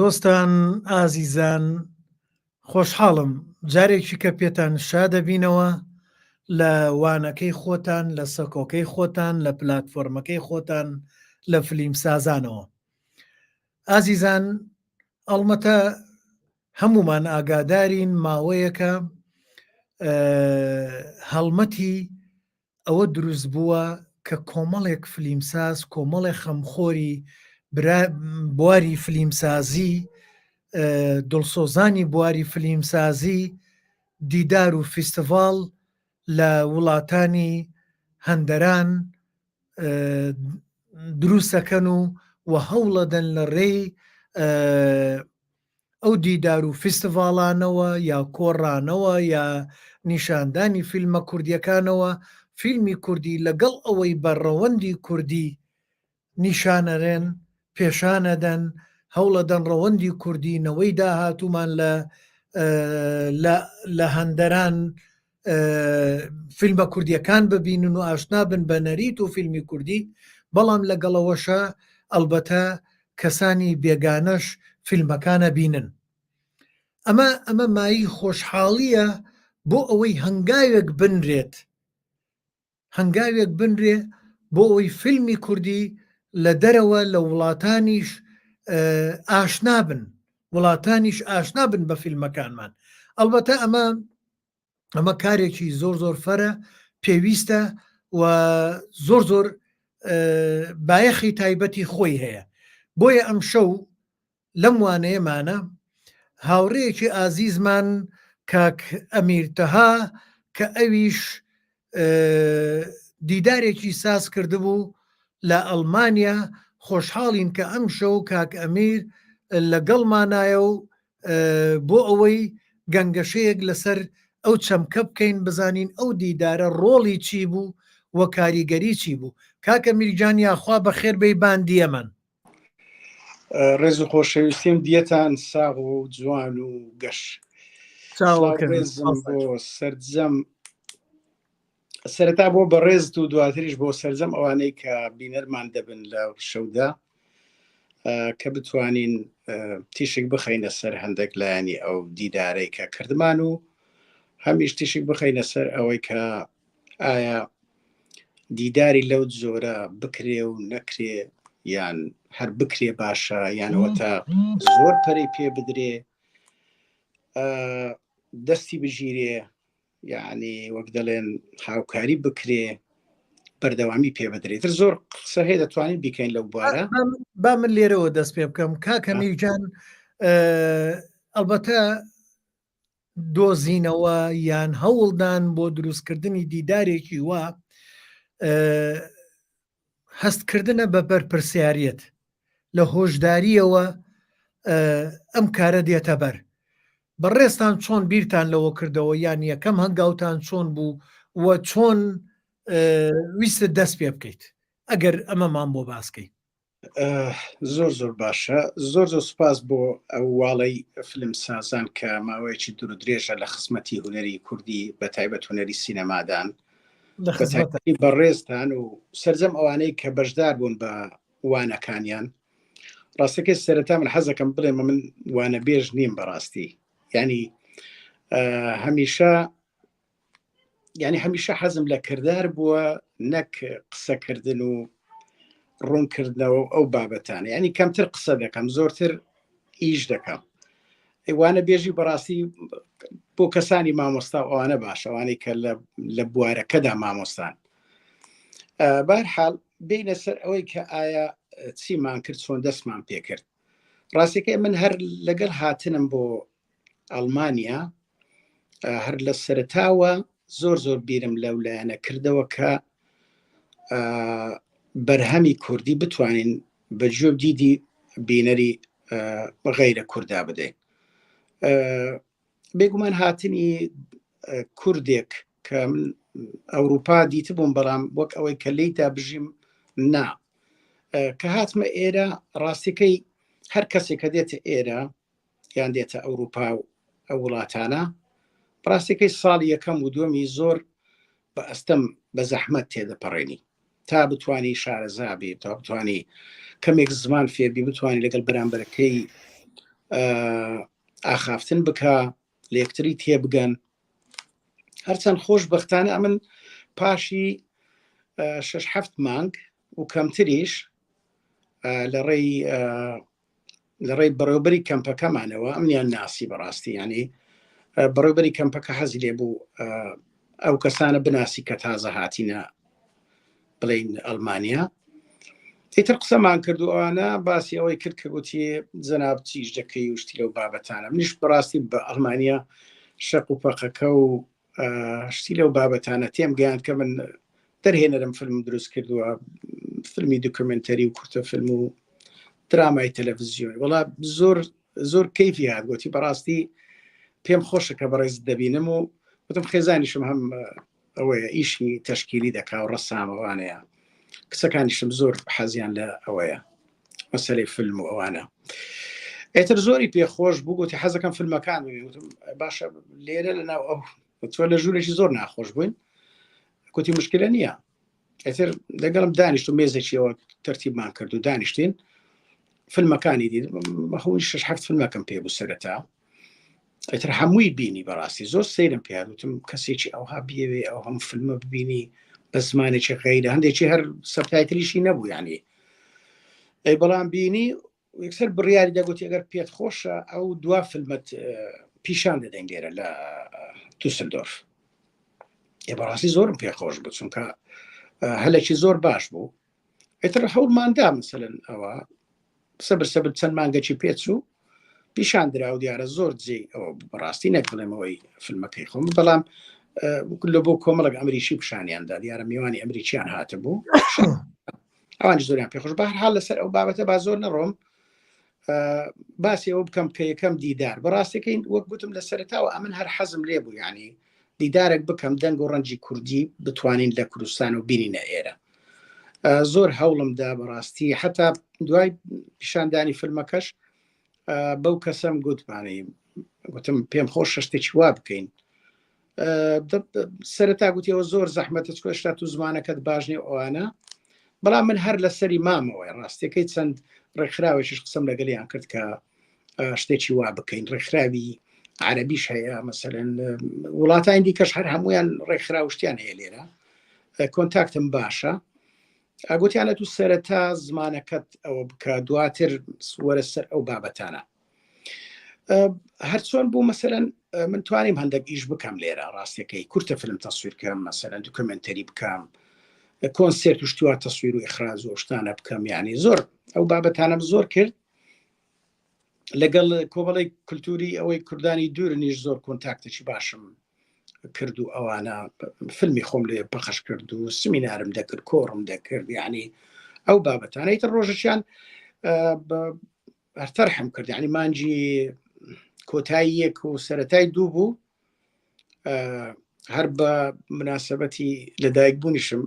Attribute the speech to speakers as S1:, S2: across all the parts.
S1: دۆستان ئازیزان خۆشحاڵم جارێکی کە پێتان شادەبینەوە لە وانەکەی خۆتان لە سەکۆکەی خۆتان لە پلاتفۆرمەکەی خۆتان لە فلیمسازانەوە ئازیزان ئەڵمەتە هەمومان ئاگادارین ماوەیەکە هەڵمەتی ئەوە دروست بووە کە کۆمەڵێک فلیمساز، کۆمەڵێک خەمخۆری بواری فلیمسازی، دڵسۆزانی بواری فلیمسازی دیدار و فیستیڤاڵ لە وڵاتانی هەندەران دروستەکەن و و هەوڵەدەن لە ڕێی ئەو دیدار و فیستیڤاڵانەوە یا کۆڕانەوە یا نیشاندانی فیلمە کوردیەکانەوە فیلمی کوردی لەگەڵ ئەوەی بە ڕەوەندی کوردی نیشانەرێن پێشانەدەن هەوڵەدەن ڕەوەندی کوردی نەوەی داهاتوومان لە لە هەندەران فیلمە کوردیەکان ببینن و ئاشنا بن بە نەریت و فیلمی کوردی بەڵام لەگەڵەوەشە ئەلبەتە کەسانی بێگانەش فیلمەکانە بینن ئەمە ئەمە مایی خۆشحاڵیە بۆ ئەوەی هەنگاوێک بنرێت هەنگاوێک بنرێ بۆ ئەوەی فیلمی کوردی لە دەرەوە لە وڵاتانیش ئاشنا بن وڵاتانیش ئاشنا بن بە فیلمەکانمان ئەلبەتە ئەمە ئەمە کارێکی زۆر زۆر فەرە پێویستە و زۆر زۆر بایەخی تایبەتی خۆی هەیە بۆیە ئەم شەو لەم وانەیەمانە هاوڕێیەکی ئازیزمان کاک ئەمیر تەها کە ئەویش دیدارێکی ساز کردبوو لە ئەڵمانیا خۆشحاڵین کە ئەمشەو کاک ئەمیر لەگەڵمانایە و بۆ ئەوەی گەنگەشەیەک لەسەر ئەو چەمکە بکەین بزانین ئەو دیدارە ڕۆڵی چی بوو و کاریگەری چی بوو کاکە میرجان یاخوا بەخێر بێی باندیەمان
S2: ڕێز و خۆشەویستیم دیەتان ساغ و جوان و گەش ڕێزم بۆ سەرجەم سەرەتا بۆ بەڕێزت و دواتریش بۆ سەرجەم ئەوانەی کە بینەرمان دەبن لە شەودا کە بتوانین تیشک بخەینە سەر هەندێک لایەنی ئەو دیدارەی کە کردمان و هەمیش تیشک بخەینە سەر ئەوەی کە ئایا دیداری لەو جۆرە بکرێ و نەکرێ یان هەر بکرێ باشە یانەوە تا زۆر پەرەی پێ بدرێ دەستی بگیرێ یعنی وەک دەڵێن هاوکاری بکرێ بەردەوامی پێ بدرێت تر زۆر قسە هەیە دەتوانین بیکەین لەو بوارە
S1: با من لێرەوە دەست پێ بکەم کاکە میرجان ئەلبەتە دۆزینەوە یان هەوڵدان بۆ دروستکردنی دیدارێکی وا هەستکردنە بە بەرپرسیاریەت لە هۆشداریەوە ئەم کارە دێتە بەر بەڕێزتان چۆن بیرتان لەوە کردەوە یان یەکەم هەنگاوتان چۆن بوو و چۆن ویستت دەست پێ بکەیت ئەگەر ئەمەمان بۆ باسکەی
S2: زۆر زۆر باشە زۆر زۆر سوپاس بۆ ئەو واڵەی فلم سازان کە ماوەیەکی دوور درێژە لە خزمەتی هونەری کوردی بە تایبەت هونەری سینەمادان بەڕێزتان و سەرجەم ئەوانەی کە بەشدار بوون بە وانەکانیان ڕاستەکەی سەرەتا من حەزەکەم بڵێمە من وانە بێژ نیم بەڕاستی ینی. هەمیشە یعنی هەمیشە حەزم لە کردار بووە نەک قسەکردن و ڕوونکردنەوە ئەو بابەتانە ینی کەمتر قسە دەکەم زۆرتر ئیش دەکەم وانە بێژی بەڕاستی بۆ کەسانی مامۆستا و ئەوانە باشەوانەی کە لە بوارەکەدا مامۆستان بارحاڵ بینە سەر ئەوەی کە ئایا چیمان کرد چۆن دەستمان پێکرد ڕاستەکەی من هەر لەگەڵ هاتنم بۆ ئەڵمانیا هەر لە سەرتاوە زۆر زۆر بیرم لەو لایەنە کردەوە کە بەرهەمی کوردی بتوانین بە گوێ دیدی بینەری غەیرە کوردا بدەین بێگومان هاتنی کوردێک کە من ئەوروپا دیتبووم بەڵام وەک ئەوەی کە لیدا بژیم نا کە هاتمە ئێرە ڕاستیەکەی هەر کەسێک کە دێتە ئێرە یان دێتە ئەوروپا و ئەو وڵاتانە ڕاستەکەی ساڵی یەکەم و دووەمی زۆر بە ئەستەم بە زەحمەت تێدەپەڕێنی تا بتانی شارەزابی تا بتانی کەمێک زمان فێربی بتانی لەگەڵ بەرامبەرەکەی ئاخافتن بکە لە یەکتری تێبگەن هەرچەند خۆش بەختانە ئەمن پاشی شش هەفت مانگ و کەمتریش لە ڕێی لە ڕێی بەڕێوبەری کەمپەکەمانەوە ئەمنیان ناسی بەڕاستی ینی بەڕێوبەری کەمپەکە حەزی لێ بوو ئەو کەسانە بناسی کە تازە هاتینە بڵین ئەلمانیا ئیتر قسەمان کرد و ئەوانە باسی ئەوەی کرد کە گوتی جەناب چیش دەکەی و شتی لەو بابەتانە منیش بەڕاستی بە ئەلمانیا شەق و پەقەکە و شتی لەو بابەتانە تێم گەیاند کە من دەرهێنەرم فیلم دروست کردووە فیلمی documentary و کورتە فیلم و درامای تەلەڤزیۆن وڵا زۆر زۆر کەیفی هات گوتی بەڕاستی پێم خۆشە کە بەڕێز دەبینم و وتم خێزانیشم هەم ئەوەیە ئیشی تەشکیلی دەکا و ڕەسامەوانەیە کچەکانیشم زۆر حەزیان لە ئەوەیە مەسەلەی فیلم و ئەوانە ئێتر زۆری پێخۆش بوو گوتی حەزەکەم فیلمەکان وتم باشە لێرە لە ناو ئەو تۆ لە ژوورێکی زۆر ناخۆش بووین گوتی مشکلە نییە ئێتر لەگەڵم دانیشت و مێزێکیەوە تەرتیبمان کرد و دانیشتین فیلمەکانی دیت هەوی شش هەفت فیلمەکەم پێ بوو سەرەتا ئیتر هەمووی بینی بەڕاستی زۆر سەیرم پێ وتم کەسێکی ئەوها بیەوێ ئەو هەم فیلمە ببینی بە زمانێکی غەیرە هەندێکی هەر subtitle یشی نەبوو یعنی ئەی بەڵام بینی یەکسەر بڕیاری دەگوتی ئەگەر پێت خۆشە ئەو دوا فیلمت پیشان دەدەین لێرە لە دوسلدۆرف ئێ بەڕاستی زۆرم پێخۆش بوو چونکە هەلێکی زۆر باش بوو ئیتر هەوڵماندا مەسەلەن ئەوە سەبر سەبر چەند مانگەکی پێچوو پیشان درا و دیارە زۆر جێ ئەوە بەڕاستی نەک بڵێمەوەی فیلمەکەی خۆم بەڵام لە بۆ کۆمەڵک ئەمریکی پیشانیاندا دیارە میوانی ئەمریکیان هاتبوو ئەوان زۆریان پێخۆش بە هەر حاڵ لەسەر ئەو بابەتە با زۆر نەڕۆم باسی ئەوە بکەم کە یەکەم دیدار بەڕاستەکەین وەک گوتم لە سەرتاوە ئەمن هەر حەزم لێ بوو یعنی دیدارێک بکەم دەنگ و ڕەنجی کوردی بتوانین لە کوردستان و بینینە ئێرە زۆر هەوڵم دا بەڕاستی حتا دوای پیشاندانی فیلمەکەش بەو کەسەم گوتمانی گوتم پێم خۆش شتێکی وا بکەین سەرتا گوتیەوە زۆر زەحمەتە چکۆ شتا تو زمانەکەت باش نیە ئەوانە بەڵام من هەر لەسەری مامەوەی ڕاستیەکەی چەند ڕێکخراوێکیش قسەم لەگەلیان کرد کە شتێکی وا بکەین ڕێکخراوی عەربیش هەیە مەسەرەن وڵاتانی دیکەش هەر هەمویان ڕێکخراوشتیان هەیە لێرە contact م باشە ئەگوتیانە تو سەرەتا زمانەکەت ئەوە بکە دواتر وەرە سەر ئەو بابەتانە هەرچۆن بوو مەسەرەن من توانیم هەندێک ئیش بکەم لێرە ڕاستەکەی کورتە فیلم تەسویر کەم مەسەرەن documentary بکەم کۆنسێرت و شتیوا تەسویر و ئخراج و شتانە بکەم یعنی زۆر ئەو بابەتانم زۆر کرد لەگەڵ کۆمەڵی کولتوری ئەوەی کوردانی دوورنیش زۆر contact ێکی باشم کرد و ئەوانە فیلمی خۆم لێ پەخش کرد و سمینارم دەکرد کۆڕم دەکرد یعنی ئەو بابەتانەی تر ڕۆژەکیان هەرتەرحم کرد یعنی مانجی کۆتایی یەک و سەتای دوو بوو هەر بە مناسبەتی لەدایک بوونیشم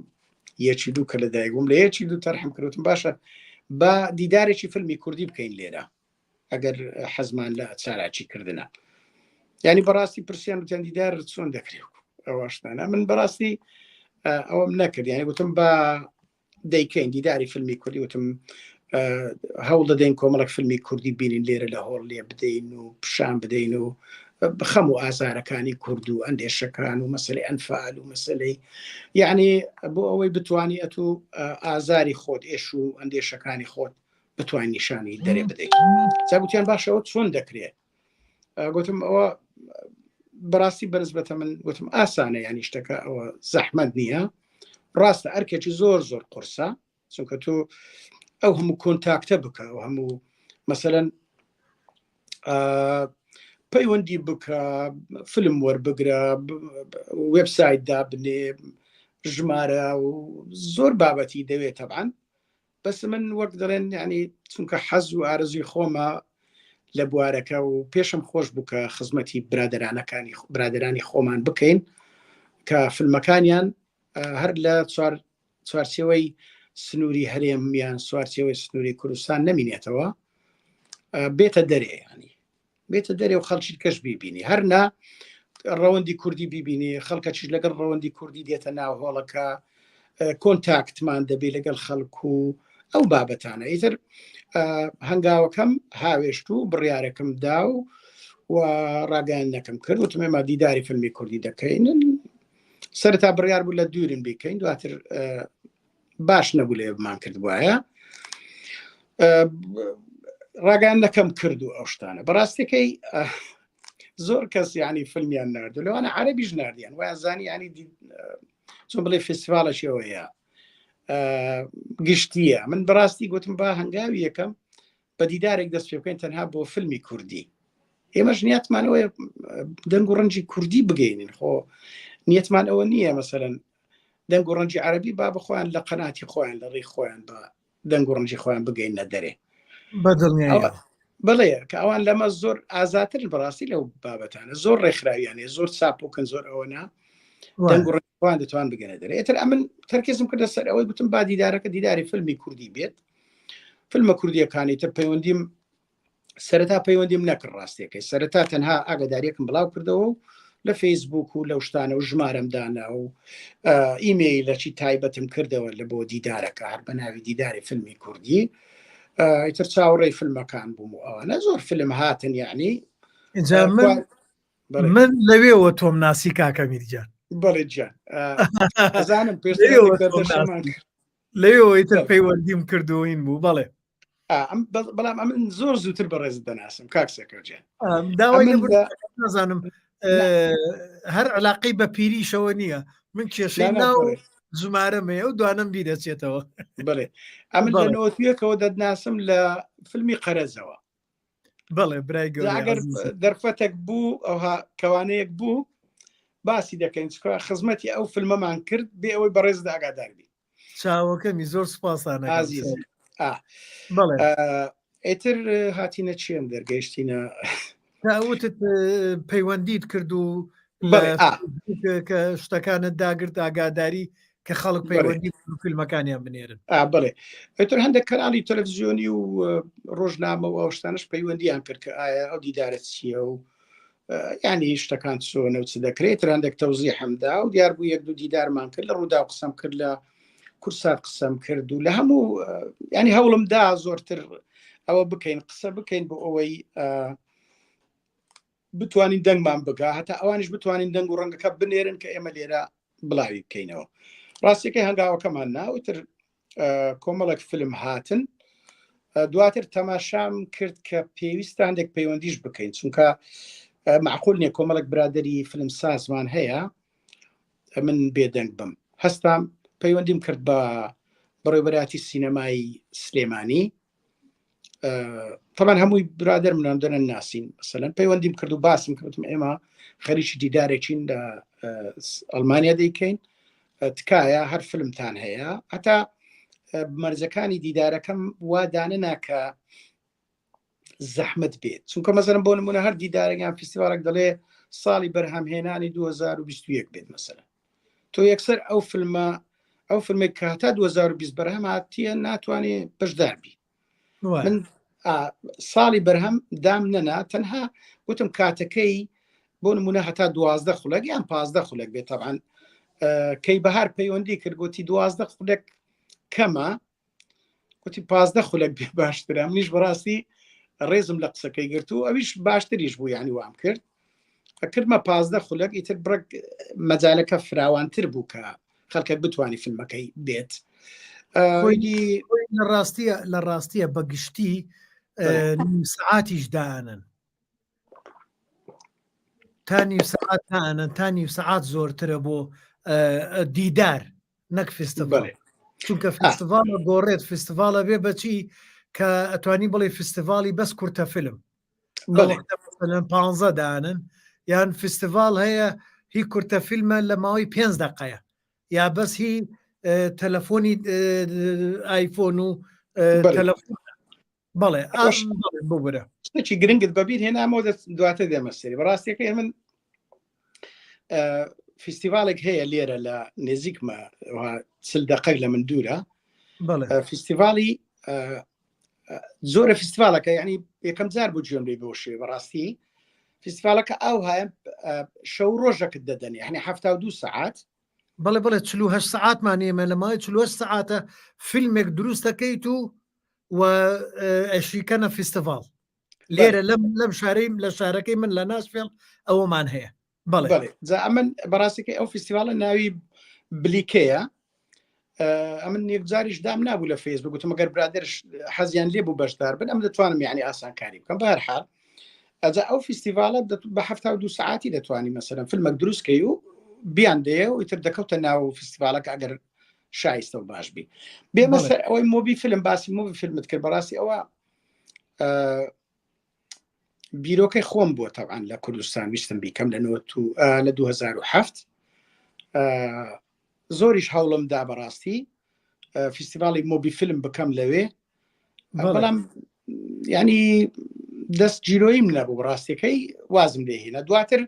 S2: یەکی دوو کە لەدایک بووم لە یەکی دوو تەرحم کردوتم باشە با دیدارێکی فیلمی کوردی بکەین لێرە ئەگەر حەزمان لە چالاکی کردنە ینی بەڕاستی پرسیان وتیان دیدار چۆن دەکرێت ئەوەشتانە من بەڕاستی ئەوەم نەکرد یعنی گوتم با دەیکەین دیداری فیلمی کوردی وتم هەوڵ دەدەین کۆمەڵک فیلمی کوردی بینین لێرە لە هۆڵ لێ بدەین و پیشان بدەین و خەم و ئازارەکانی کورد و ئەندێشەکان و مەسلەی ئەنفال و مەسلەی یعنی بۆ ئەوەی بتانی ئەتو ئازاری خۆت ئێش و ئەندێشەکانی خۆت بتوانین نیشانی دەرێ بدەیت جا گوتیان باشەوە چۆن دەکرێت گوتم ئەوە بەڕاستی بەرز بەتە من گوتم ئاسانە ینی شتەکە ئەوە زەحمەت نییە ڕاستە ئەرکێکی زۆر زۆر قورسە چونکە تۆ ئەو هەموو contact ە بکە ئەو هەموو مەسەەن پەیوەندی بکە فیلم وەربگرە وبسایت دابنێ ژمارە و زۆر بابەتی دەوێت تەبان بەس من وەک دەڵێن ینی چونکە حەز و ئارزوی خۆمە لە بوارەکە و پێشم خۆش بوو کە خزمەتی برادرانەکانی برادرانی خۆمان بکەین کە فیلمەکانیان هەر لە چوار چوارچێوەی سنووری هەرێم یان چوارچێوەی سنووری کوردستان نەمینێتەوە بێتە دەرێ ینی بێتە دەرێ و خەڵکی کەش بیبینی هەر نا ڕەوەندی کوردی بیبینی خەڵکەچیش لەگەڵ ڕەوەندی کوردی دێتە ناو هۆڵەکە contact مان دەبێت لەگەڵ خەڵک و ئەو بابەتانە ئیتر هەنگاوەکەم هاوێشت و بڕیارەکەم دا و و ڕاگەیاندنەکەم کرد وتم ئێمە دیداری فیلمی کوردی دەکەین سەرتا بڕیار بوو لە دوورن بیکەین دواتر باش نەبوو لێ بمان کرد وایە ڕاگەیاندنەکەم کرد و ئەو شتانە بەڕاستەکەی زۆر کەس ینی فیلمیان نردو لەوانە عەربیش نردیان وایان زانی ینی چۆن بڵێ فستیڤالەکیەوەیە گشتیە من بەڕاستی گوتم با هەنگاوی یەکەم بە دیدارێک دەست پێ بکەین تەنها بۆ فیلمی کوردی ئێمەش نیەتمانەوەی دەنگ و ڕەنجی کوردی بگەینین خۆ نیەتمان ئەوە نییە مەسەرەن دەنگ و ڕەنجی عەربی با بخۆیان لە قەناتی خۆیان لە ڕێی خۆیان بە دەنگ و ڕەنجی خۆیان بگەینە دەرێ
S1: بەدڵنیایەوە
S2: بڵێ کە ئەوان لەمە زۆر ئازاترن بەڕاستی لەو بابەتانە زۆر ڕێکخراویانێ زۆر چاپۆکن زۆر ئەوەنا دەنگ و ڕەنجی دەتوان بگەنە دەرێ ئیتر ئەمن تەرکیزم کردە سەر ئەوەی گوتم با دیدارەکە دیداری فیلمی کوردی بێت فیلمە کوردیەکانی تر پەیوەندیم سەرەتا پەیوەندیم نەکرد ڕاستیەکەی سەرەتا تەنها ئاگاداریەکم بڵاو کردەوە و لە فەیسبوک و لەو شتانە و ژمارەم دانا و ئیمەیلەکی تایبەتم کردەوە لە بۆ دیدارەکە هەر بە ناوی دیداری فیلمی کوردی ئیتر چاوەڕێی فیلمەکان بووم و ئەوانە زۆر فیلم هاتن یعنی
S1: اینجا من من لەوێوە تۆم ناسی کاکە میرجان
S2: بەڵێ گیان ئەزانم پێش
S1: لەوێوە ئیتر پەیوەندیم کردوین بوو بەڵێ
S2: بەڵام ئەمن زۆر زووتر بەڕێز دەناسم کاک سەکەوجێن
S1: داوای نازانم هەر علاقەی بە پیریشەوە نییە من کێشەی ناو ژمارەم هەیە و دوانم بیرەچێتەوە
S2: بڵێ ئەمن لە نۆتویەکەوە دەتناسم لە فیلمی قەرەزەوە
S1: بەڵێ برای
S2: گەور دەرفەتێک بوو ئەوها کەوانەیەک بوو باسی دەکەین چکە خزمەتی ئەو فیلمەمان کرد بێ ئەوەی بەڕێز ئاگادار بی
S1: چاوەکەمی زۆر سپاسانە
S2: ئازیز ئیتر هاتینە چێن دەرگەیشتینە
S1: وتت پەیوەندیت کرد و کە شتەکانت داگرت ئاگاداری کە خەڵک پەیوەندی فیلمەکانیان بنێرن
S2: بڵێ ئیتر هەندێک کەناڵی تەلەڤزیۆنی و ڕۆژنامە و ئەو شتانش پەیوەندیان کرد کە ئایا ئەو دیدارە چییە و ینی شتەکان چۆنە و چ دەکرێت تر هەندێک تەوزیحم دا و دیار بوو یەک دوو دیدارمان کرد لە ڕوودا قسەم کرد لە کورسات قسەم کرد و لە هەموو ینی هەوڵم دا زۆرتر ئەوە بکەین قسە بکەین بۆ ئەوەی بتوانین دەنگمان بگا هەتا ئەوانیش بتوانین دەنگ و ڕەنگەکە بنێرن کە ئێمە لێرە بڵاوی بکەینەوە ڕاستیەکەی هەنگاوەکەمان ناوتر کۆمەڵێک فیلم هاتن دواتر تەماشام کرد کە پێویستە هەندێک پەیوەندیش بکەین چونکە معقول نییە کۆمەڵێک برادری فیلم سازمان هەیە من بێدەنگ بم هەستام پەیوەندیم کرد بە بەڕێوبەراتی سینەمای سلێمانی طبعا هەمووی برادر منان دەرن ناسین مەسەلەن پەیوەندیم کرد و باسم کردم ئێمە خەریکی دیدارێکین لە ئەڵمانیا دەیکەین تکایە هەر فیلمتان هەیە هەتا مەرجەکانی دیدارەکەم وا دانەنا کە زەحمت بێت چونکە مەسەرم بۆ نمونە هەر دیدارێکیان فیستیڤالێک دەڵێ ساڵی بەرهەمهێنانی 2021 بێت مەسەلەن تۆ یەکسەر ئەو فیلمە ئەو فیلمێک کە هەتا 2020 بەرهەم هاتیە ناتوانێ بەشدار بی من ساڵی بەرهەم دام نەنا تەنها وتم کاتەکەی بۆ نمونە هەتا دوازدە خولەک یان پازدە خولەک بێت تەبان کەی بەهار پەیوەندی کرد گوتی دوازدە خولەک کەمە گوتی پازدە خولەک بێ باشترە منیش بەڕاستی ڕێزم لە قسەکەی گرت و ئەویش باشتریش بوو یعنی وام کرد. کردمە 15 خولەک ئیتر بڕک مەجالەکە فراوانتر بوو کە خەڵکێک بتانی فیلمەکەی بێت.
S1: لە ڕاستیە لە ڕاستیە بە گشتی سعاتیش دانن تا نیو سعات دانن تا نیو سعات زۆرترە بۆ دیدار نەک فستیڤاڵ چونکە فستیڤاڵ گۆڕێت فستیڤاڵە بێ بەچی کە ئەتوانی بڵێ فستیڤاڵی بەس کورتە فیلم پ دانن یان فستیڤاڵ هەیە هی کورتە فیلمە لە ماوەی پێ دقەیە یا بەس هی تەلەفۆنی ئایفۆن و تەلەفۆن بەڵێ
S2: ببرە شتێکی گرنگت بەبیر هێنامەوە دواتر دێمە سەری. بەڕاستیەکەی من فیستیڤالێک هەیە لێرە لە نزیکمە چل دقەک لە من دوورە. فیستیڤالی زۆرە فیستیڤالەکە یعنی یەکەم جار بوو گوێم لێ بۆ شێ بەڕاستی فیستیڤالەکە ئەو هایم شەو ڕۆژەکت دەدەنێ هەنی 72 سعات.
S1: بەڵێ بڵێ 48 سعاتمان ئێمە لە ماوەی 48 سعاتە فیلمێک دروست دەکەیت و و ئەشیکەنە فیستیڤاڵ لێرە لەم لەم شارەی لە شارەکەی من لە ناشفێڵ ئەوەمان هەیە.
S2: بەڵێ جا ئەمن بەڕاستەکەی ئەو فیستیڤاڵە ناوی بلیکەیە. ئەمن یەکجاریش دام نابوو لە فەیسبوک، گوتم ئەگەر برادرش حەزیان لێ بوو بەشدار بن ئەم دەتوانم یعنی ئاسانکاری بکەم. بەهەرحاڵ ئەجا ئەو فیستیڤاڵە بە 72 سعاتی دەتوانی مەسەلەن فیلمێک دروست کەی و بیان دەیە و ئیتر دەکەوتە ناو فیستیڤاڵەکە ئەگەر شایستە و باش بی. بێمە سەر ئەوەی مۆبی فیلم، باسی مۆبی فیلمت کرد، بەڕاستی ئەوە بیرۆکەی خۆم بووە تەبعەن لە کوردستان ویستم بیکەم لە لە 2007 زۆریش هەوڵم دا بەڕاستی فیستیڤاڵی مۆبی فیلم بکەم لەوێ، بەڵام ینی دەست گیرۆییم نەبوو ڕاستیەکەی وازم لێهێنا. دواتر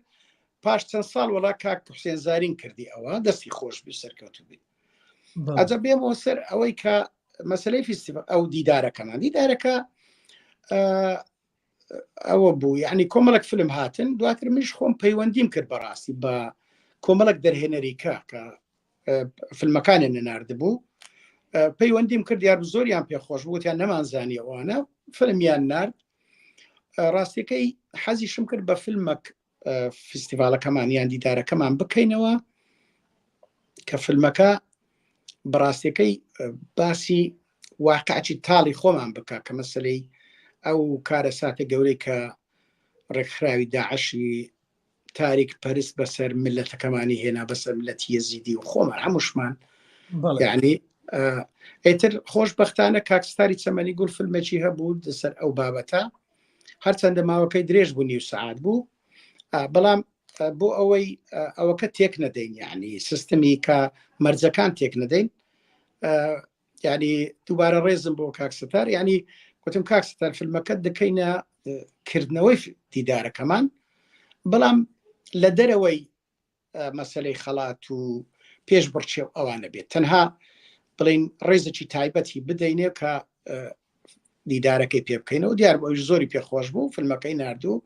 S2: پاش چەند ساڵ وڵا کاک حوسێن زارین کردی ئەوە، دەستی خۆش بی سەرکەوتو بی. ئەجا بێمەوە سەر ئەوەی کە مەسلەی فیستیڤاڵ ئەو دیدارەکەمان، دیدارەکە ئەوە بوو یعنی کۆمەڵک فیلم هاتن. دواتر منیش خۆم پەیوەندیم کرد بەڕاستی بە کۆمەڵک دەرهێنەری کە کە فیلمەکانیان نەناردبوو، پەیوەندیم کرد، دیار زۆریان پێخۆش بوو، وتیان نەمانزانی ئەوانە فیلمیان نارد. ڕاستیەکەی حەزیشم کرد بە فیلمەک فیستیڤالەکەمان یان دیدارەکەمان بکەینەوە کە فیلمەکە بەڕاستیەکەی باسی واقعی تاڵی خۆمان بکە، کە مەسلەی ئەو کارەساتە گەورەی کە ڕێکخراوی داعشی تاریک پەرست بەسەر ملەتەکەمانی هێنا، بەسەر ملەتی یەزیدی و خۆمان هەمووشمان. یعنی ئیتر خۆشببختانە کاکستاری چەمەنی گوڵ فیلمێکی هەبوو لەسەر ئەو بابەتە، هەرچەندە ماوەکەی درێژ بوو نیو سەعات بوو، بەڵام بۆ ئەوەی ئەوەکە تێک نەدەین، یعنی سیستمی کە مەرجەکان تێک نەدەین، یعنی دووبارە ڕێزم بۆ کاکستار، یعنی گوتم کاکستار فیلمەکە دەکەینە کردنەوەی دیدارەکەمان، بەڵام لە دەرەوەی مەسلەی خەڵات و پێش بڕچێ و ئەوانە بێت، تەنها بڵین ڕێزێکی تایبەتی بدەینێ کە دیدارەکەی پێ بکەینەوە. دیار بۆ ئەویش زۆری پێخۆش بوو، فیلمەکەی ناردوو،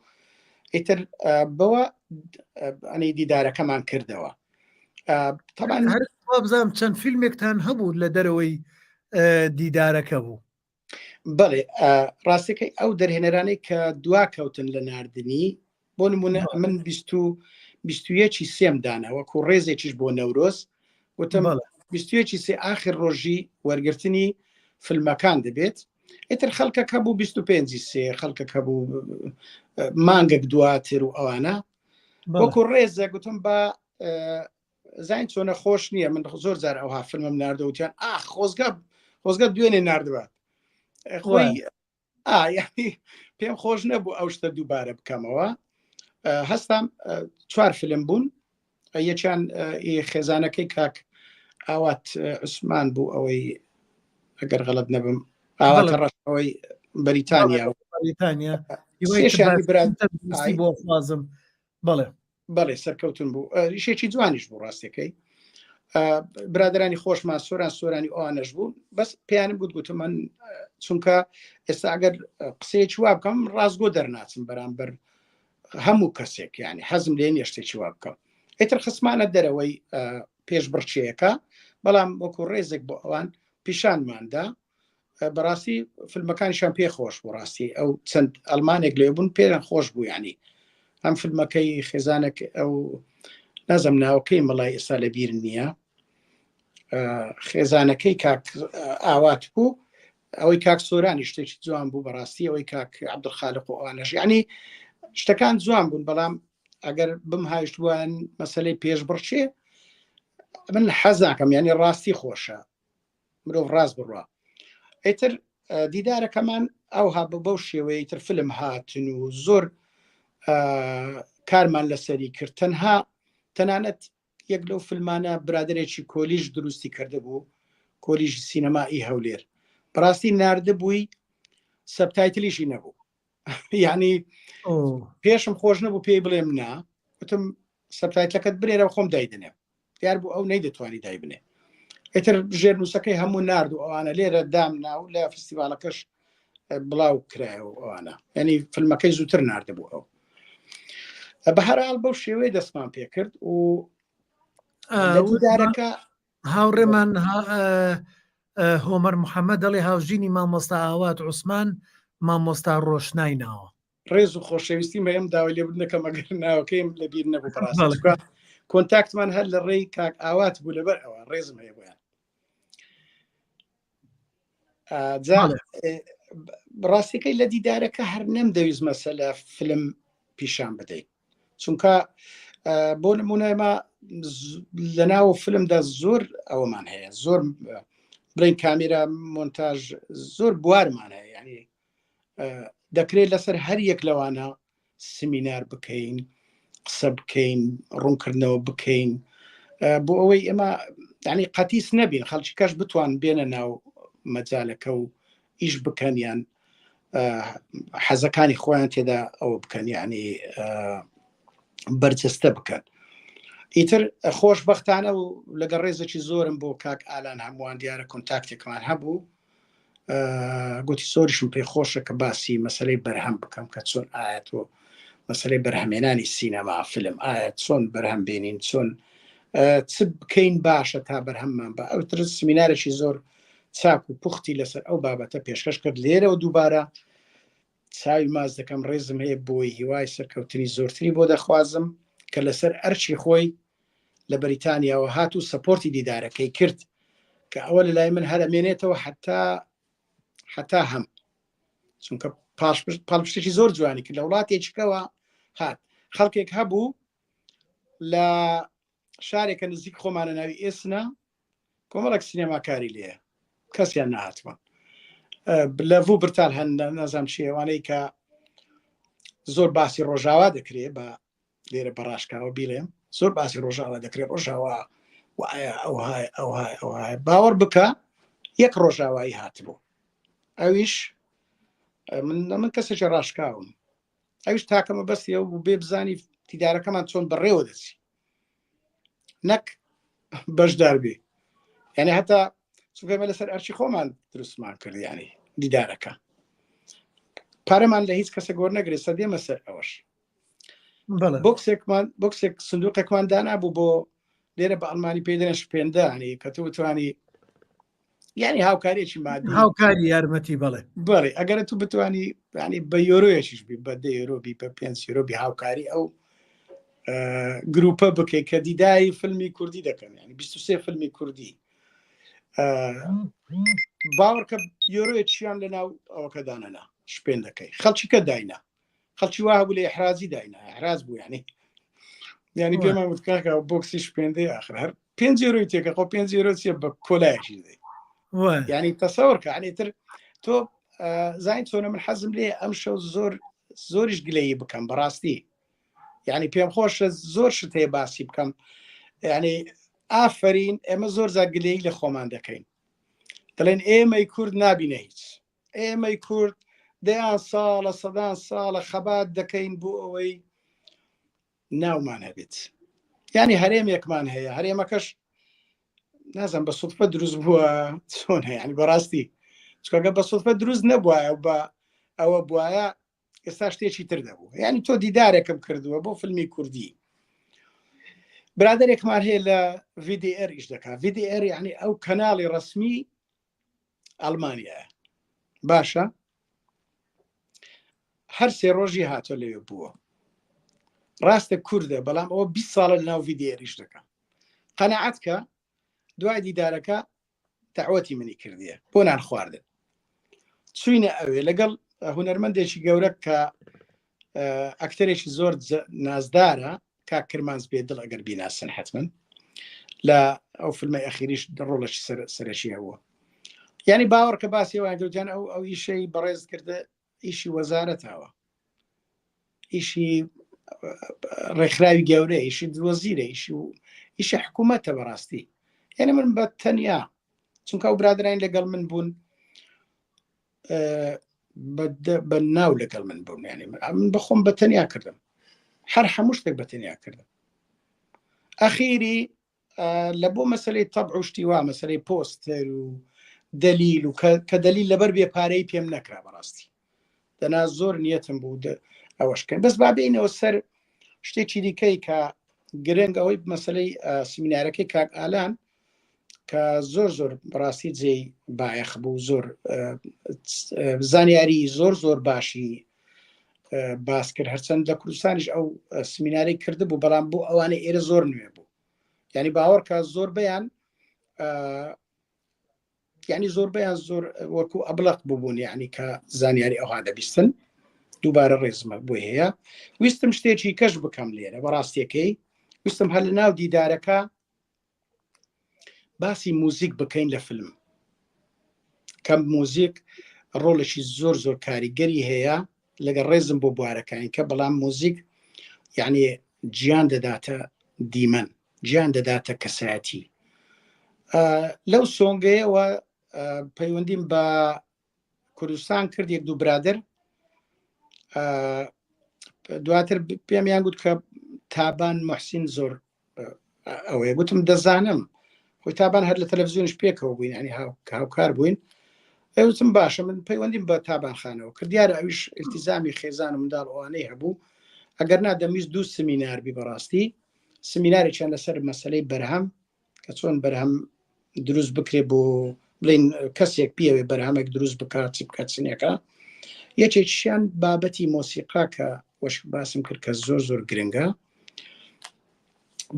S2: ئیتر بەوە ئەنی دیدارەکەمان کردەوە.
S1: طبعا هەر بزانام چەند فیلمێکتان هەبوو لە دەرەوەی دیدارەکە بوو؟
S2: بەڵێ، ڕاستەکەی ئەو دەرهێنەرانەی کە دوا کەوتن لە ناردنی، بۆ نمونە من 21 سێم دانا وەکو ڕێزێکیش بۆ نەورۆز، وتم 21 سێ ئاخر ڕۆژی وەرگرتنی فیلمەکان دەبێت. ئیتر خەڵکەک هەبوو 25 سێ، خەڵکەک هەبوو مانگێک دواتر و ئەوانە. وەکو ڕێزە گوتم بە زین چۆنە خۆش نییە، من زۆر جار ئەوها فیلمم ناردەوتیان ئاخ خۆزگە خۆزگە دوێنێ نردبات خۆی یعنی پێم خۆش نەبوو ئەو شتە دووبارە بکەمەوە. هەستام چوار فیلم بوون، یەکیان خێزانەکەی کاک ئاوات عوسمان بوو، ئەوەی ئەگەر غەڵت نەبم ئاواتە ڕەشەوەی بەریتانیا
S1: بەریتانیا بۆ خوازم. بەڵێ
S2: بەڵێ سەرکەوتن بوو، ریشێکی جوانیش بوو ڕاستەکەی. برادرانی خۆشمان سۆران سۆرانی ئەوانەش بوو، بەس پێیانم گوت گوتم من چونکە ئێستا ئەگەر قسەیەکی وا بکەم ڕاستگۆ دەرناچم بەرامبەر هەموو کەسێک، یعنی حەزم لێ نییە شتێکی وا بکەم. ئیتر خسمانە دەرەوەی پێشبڕکێیەکە، بەڵام وەکو ڕێزێک بۆ ئەوان پیشانماندا. بەڕاستی فیلمەکانیشان پێ خۆش بوو، ڕاستی ئەو چەند ئەلمانێک لێ بوون پێیان خۆش بوو، یعنی هەم فیلمەکەی خێزانێک ئەو نازم ناوەکەی مەڵای ئێستا لە بیر نییە خێزانەکەی کاک ئاوات بوو ئەوەی کاک سۆرانی شتێکی جوان بوو بەڕاستی ئەوەی کاک عبدخالق و ئەوانەش ینی شتەکان جوان بوون بەڵام ئەگەر بم هایشت بووان مەسلەی پێشبڕکێ من حەز ناکەم ینی ڕاستی خۆشە مرۆڤ ڕاست بڕوا ئیتر دیدارەکەمان ئەوها بە بەو شێوەیە تر فلم هاتن و زۆر کارمان لەسەری کرد تەنها تەنانەت یەک لەو فلمانە برادێکی کۆلیژ دروستی کردبوو کۆلیژ سینەمایی هەولێر بەڕاستی نردبووی subtitle یشی نەبوو یعنی پێشم خۆش نەبوو پێی بڵێم نا وتم subtitle ەکەت بنێرە خۆم دایدنێم دیار بوو ئەو نەیدەتوانی دایبنێ ئیتر ژێرنووسەکەی هەموو نارد و ئەوانە لێرە دام ناو لە فستیڤالەکەش بڵاو کرایەوە ئەوانە ینی فیلمەکەی زووتر نردبوو ئەو بەهەرحاڵ بەو شێوەیە دەستمان پێکرد و دیدارەکە
S1: هاوڕێمان هۆمەر محەممەد دەڵێ هاوژینی مامۆستا ئاوات عوسمان مامۆستا ڕۆشنای ناوە
S2: ڕێز و خۆشەویستی مەم داوای لێبوردن دەکەم ئەگەر ناوەکەیم لەبیر نەبوو بەڕاستی contact مان هەر لە ڕێی کاک ئاوات بوو لەبەر ئەوە ڕێزم هەیە بۆیان جا ڕاستیەکەی لە دیدارەکە هەر نەمدەویست مەسەلە فلم پیشان بدەین چونکە بۆ نمونە ئێمە لە ناو فلمدا زۆر ئەوەمان هەیە زۆر بڵین کامیرا مۆنتاژ زۆر بوارمان هەیە ینی دەکرێت لەسەر هەر یەک لەوانە سمینار بکەین قسە بکەین ڕوونکردنەوە بکەین بۆ ئەوەی ئێمە ینی قەتیس نەبین خەڵکی کەش بتوان بێنە ناو مەجالەکە و ئیش بکەن یان حەزەکانی خۆیان تێدا ئەوە بکەن یعنی بەرجەستە بکەن ئیتر خۆشببختانە و لەگەڵ ڕێزێکی زۆرم بۆ کاک ئالان هەمووان دیارە contact ێکمان هەبوو گوتی زۆریشم پێ خۆشە کە باسی مەسلەی بەرهەم بکەم کە چۆن ئایا تۆ مەسلەی بەرهەمێنانی سینەما فیلم ئایا چۆن بەرهەم بێنین چۆن چ بکەین باشە تا بەرهەممان بە ئەو تر سمینارێکی زۆر چاک و پوختی لەسەر ئەو بابەتە پێشکەش کرد لێرەوە دووبارە چاوی ماز دەکەم ڕێزم هەیە بۆی هیوای سەرکەوتنی زۆرتری بۆ دەخوازم کە لەسەر ئەرچی خۆی لە بەریتانیاوە هات و support ی دیدارەکەی کرد کە ئەوە لە لای من هەرەمێنێتەوە حتا حتا هەم چونکە پاڵپشتێکی زۆر جوانی کرد لە وڵاتێکەوە هات خەڵکێک هەبوو لە شارێکە نزیک خۆمانە ناوی ئێسنا کۆمەڵێک سینەماکاری لێیە کەسیان نەهاتووە لە ڤوو برتال هەن نازام چیەوانەی کە زۆر باسی ڕۆژاوا دەکرێ بە لێرە بەڕاشکاوە بیڵێم زۆر باسی ڕۆژاوا دەکرێت ڕۆژاوا وایە ئەوهای ئەوهای ئەوهای باوەڕ بکە یەک ڕۆژاوایی هاتبوو ئەویش من من کەسێکی ڕاشکاوم ئەویش تاکەمە بەستی ئەو بوو بێ بزانی دیدارەکەمان چۆن بەڕێوە دەچی نەک بەشدار بێ یعنی هەتا چونکە لەسەر ئەرچی خۆمان دروستمان کرد ینی دیدارەکە پارەمان لە هیچ کەسێک وەرنەگرێت سەدێمە سەر ئەوەش بۆکسێکمان بۆکسێک سندوقێکمان دانا بوو بۆ لێرە بە ئەڵمانی پێی دەێن شپێندانی کە تۆ بتوانی یعنی هاوکاریەکی مادی
S1: هاوکاری یارمەتی بەڵێ
S2: بەڵێ ئەگەر تو بتوانی ینی بە یۆرۆیەکیش بی بە دە یۆرۆ بی بە پێنج یۆرۆ بی هاوکاری ئەو گروپە بکەیت کە دیداری فیلمی کوردی دەکەن ینی 23 فیلمی کوردی باوەڕکە یۆرۆیەکیان لە ناو ئەوەکە دانەنا شپێن دەکەی خەڵکی کە داینا خەڵکی وا هەبوو لە ئحرازی داینا ئحراز بوو ینی ینی پێمان وت کاکە بۆکسی شپێندەی آخر هەر پێنج یۆرۆی تێکە خۆ پێنج یۆرۆ چیە بە کۆلایەکی دەی ینی تەسەور کە ینی تر تۆ زین چۆنە من حەزم لێ ئەم شەو زۆر زۆریش گلەیی بکەم بەڕاستی یعنی پێم خۆشە زۆر شت هەیە باسی بکەم یعنی ئافرین ئێمە زۆر زار گلەیی لە خۆمان دەکەین دەڵێن ئێمەی کورد نابینە هیچ ئێمەی کورد دەیان ساڵە سەدان ساڵە خەبات دەکەین بۆ ئەوەی ناومان هەبێت یعنی هەرێمێکمان هەیە هەرێمەکەش نازم بە سوتفە دروست بووە چۆن هەیە ینی بەڕاستی چکەگە بە سوتفە دروست نەبووایە بە ئەوە بواە ئێستا شتێکی تر دەبوو یعنی تۆ دیدارێکم کردووە بۆ فیلمی کوردی برادێکمان هەیە لە VDR ئیش دەکات VDR یعنی ئەو کەناڵی ڕسمی ئەڵمانیایە باشە هەر سێ ڕۆژی هاتۆ لەوێ بووە. ڕاستە کوردە بەڵام ئەوە 20 ساڵە لەناو ڤیدیۆریش دەکە قەنەعەت کە دوای دیدارەکە داوەتی منی کردیە بۆ نان خواردن چوینە ئەوێ لەگەڵ هونەرمەندێکی گەورە کە ئەکتەرێکی زۆر نازدارە کاک کرمانج بێ دڵ ئەگەر بیناسن حتمما لە ئەو فیلمە ئەخیریش ڕۆڵەکی سەرەکی هەبووە یعنی باوەڕ کە باسی وای گەوتیان ئەو ئەو ئیشەی بەڕێز کردە ئیشی وەزارەتەوە ئیشی ڕێکخراوی گەورە ئیشی وەزیرە ئیشی و ئیشی حکوومەتە بەڕاستی یعنی من بە تەنیا چونکە ئەو برادراین لەگەڵ من بوون بە ناو لەگەڵ من بوون ینی من بەخۆم بە تەنیا کردم هەر هەموو شتێک بە تەنیا کردم ئەخیری لە بۆ مەسلەی تەبع و شتی وا مەسلەی پۆستەر و دەلیل و کە دەلیل لەبەر بێ پارەی پێم نەکرا بەڕاستی دەنا زۆر نیەتم بوو ئەوەشکەن بەس با بینەوە سەر شتێکی دیکەی کە گرنگ ئەوەی مەسلەی سمینارەکەی کاک ئالان کە زۆر زۆر بەڕاستی جێی بایەخ بوو زۆر زانیاری زۆر زۆر باشی باس کرد هەرچەند لە کوردستانیش ئەو سمیناری کردبوو بەڵام بۆ ئەوانە ئێرە زۆر نوێ بوو یعنی باوەڕکە زۆربەیان یعنی زۆربەیان زۆر وەکو ئەبلق ببوون یعنی کە زانیاری ئەوها دەبیستن دووبارە ڕێزمە بۆی هەیە ویستم شتێکی کەش بکەم لێرە بەڕاستیەکەی ویستم هەر لە ناو دیدارەکە باسی موزیک بکەین لە فیلم کەم موزیک ڕۆڵێکی زۆر زۆر کاریگەری هەیە لەگەڵ ڕێزم بۆ بوارەکانی کە بەڵام موزیک یعنی گیان دەداتە دیمەن گیان دەداتە کەسایەتی لەو سۆنگەیەوە پەیوەندیم بە کوردستان کرد یەک دوو برادر دواتر پێمیان گوت کە تابان محسین زۆر ئەوەیە گوتم دەزانم خۆی تابان هەر لە تەلەڤزیۆنش پێکەوە بووین ینی هاوکار بووین ئەوتم باشە من پەیوەندیم بە تابان خانەوە کرد دیارە ئەویش التزامی خێزان و منداڵ ئەوانەی هەبوو ئەگەر نا دەمویست دوو سمینار بی بەڕاستی سمینارێکیان لەسەر مەسلەی بەرهەم کە چۆن بەرهەم دروست بکرێ بۆ بڵین کەسێک پیاوێ بەرهەمێک دروست بکات چی بکات چنێکە یەکێکیان بابەتی مۆسیقا کە وەش باسم کرد کە زۆر زۆر گرنگە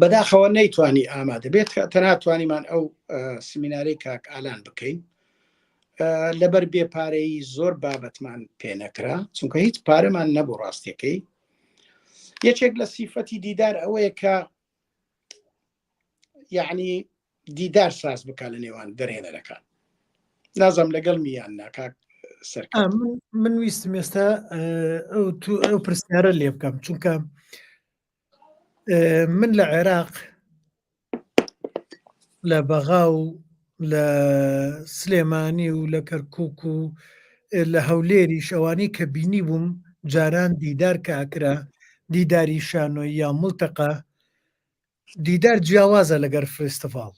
S2: بەداخەوە نەیتوانی ئامادە بێت تەنها توانیمان ئەو سمینارەی کاک ئالان بکەین لەبەر بێ پارەیی زۆر بابەتمان پێ نەکرا چونکە هیچ پارەمان نەبوو ڕاستیەکەی یەکێک لە سیفەتی دیدار ئەوەیە کە یعنی دیدار ساز بکە لە نێوان دەرهێنەرەکان نازم لەگەڵ میان ناکات سەر
S1: من ویستم ئێستا ئەو پرسیارە لێ بکەم چونکە من لە عێراق لە بەغا و لە سلێمانی و لە کەرکک و لە هەولێریش ئەوانەی کە بینی بووم جاران دیدار کە ئەکرا دیداری شانۆی یا ملتەقە دیدار جیاوازە لەگەر فستیڤاڵ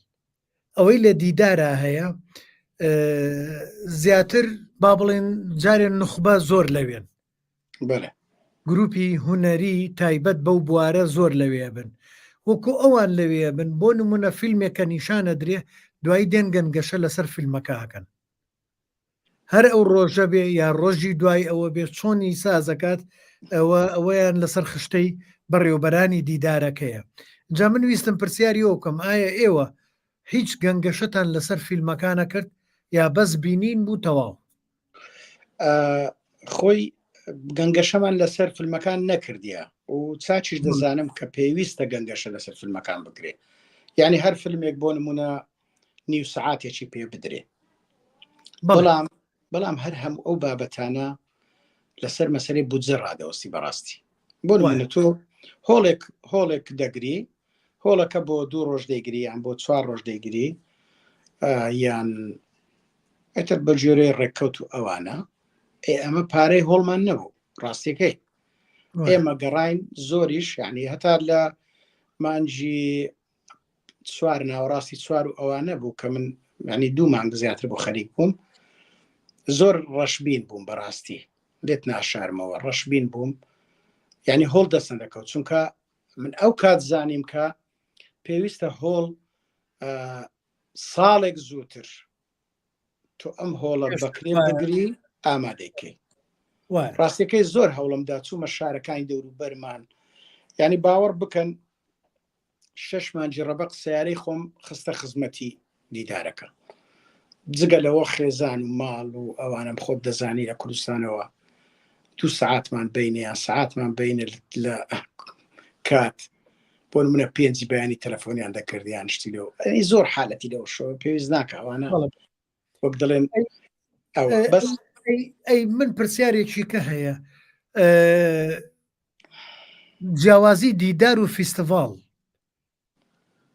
S1: ئەوەی لە دیدارا هەیە زیاتر با بڵێن جارێن نوخبە زۆر لەوێن گروپی هونەری تایبەت بەو بوارە زۆر لەوێ بن وەکو ئەوان لەوێ بن بۆ نمونە فیلمێکە نیشانە درێ دوای دێن گەنگەشە لەسەر فیلمەکە ئەکەن هەر ئەو ڕۆژە بێ یا ڕۆژی دوای ئەوە بێ چۆنی سازەکات ئەوە ئەوەیان لەسەر خشتەی بەڕێوبەرانی دیدارەکەیە جا من ویستم پرسیاری ئەو بکەم ئایا ئێوە هیچ گەنگەشەتان لەسەر فیلمەکانە کرد یا بەس بینین بوو تەواو؟
S2: خۆی گەنگەشەمان لەسەر فیلمەکان نەکردیە و چاچیش دەزانم کە پێویستە گەنگەشە لەسەر فیلمەکان بکرێ یعنی هەر فیلمێک بۆ نمونە نیو سعاتێکی پێ بدرێ بەڵام بەڵام هەر هەم ئەو بابەتانە لەسەر مەسەری بودجە ڕادەوەستی بەڕاستی بۆ نمونە تۆ هۆڵێک هۆڵێک دەگری هۆڵەکە بۆ دوو ڕۆژ دەیگری یان بۆ چوار ڕۆژ دەیگری یان ئەتر بە گوێرەی ڕێککەوت و ئەوانە ئێ ئەمە پارەی هۆڵمان نەبوو ڕاستیەکەی ئێمە گەڕین زۆریش یعنی هەتا لە مانجی چوار ناوەڕاستی چوار و ئەوانە بوو کە من ینی دوو مانگ زیاتر بۆ خەریک بووم زۆر ڕەشبین بووم بەڕاستی لێت ناشارمەوە ڕەشبین بووم یعنی هۆڵ دەستن دەکەوت چونکە من ئەو کات زانیم کە پێویستە هۆڵ ساڵێک زووتر تۆ ئەم هۆڵە بەکرێ بگری ئامادەکەی ڕاستەکەی زۆر هەوڵمدا چوومە شارەکانی دەوروبەرمان. یعنی باوەڕ بکەن شەش مانگی ڕەبەق سیارەی خۆم خستە خزمەتی دیدارەکە جگە لەوە خێزان و ماڵ و ئەوانم خۆت دەزانی لە کوردستانەوە دو سعاتمان بینە یان سعاتمان بینە لە کات بۆ منە پێنجی بەیانی تەلەفۆنیان دەکرد یان شتی لەو ئەی زۆر حالەتی لەو شۆ پێویست ناکە ئەوانە وەک دەڵێن
S1: بەس ئەی من پرسیارێکی کە هەیە جیاوازی دیدار و فیستیڤاڵ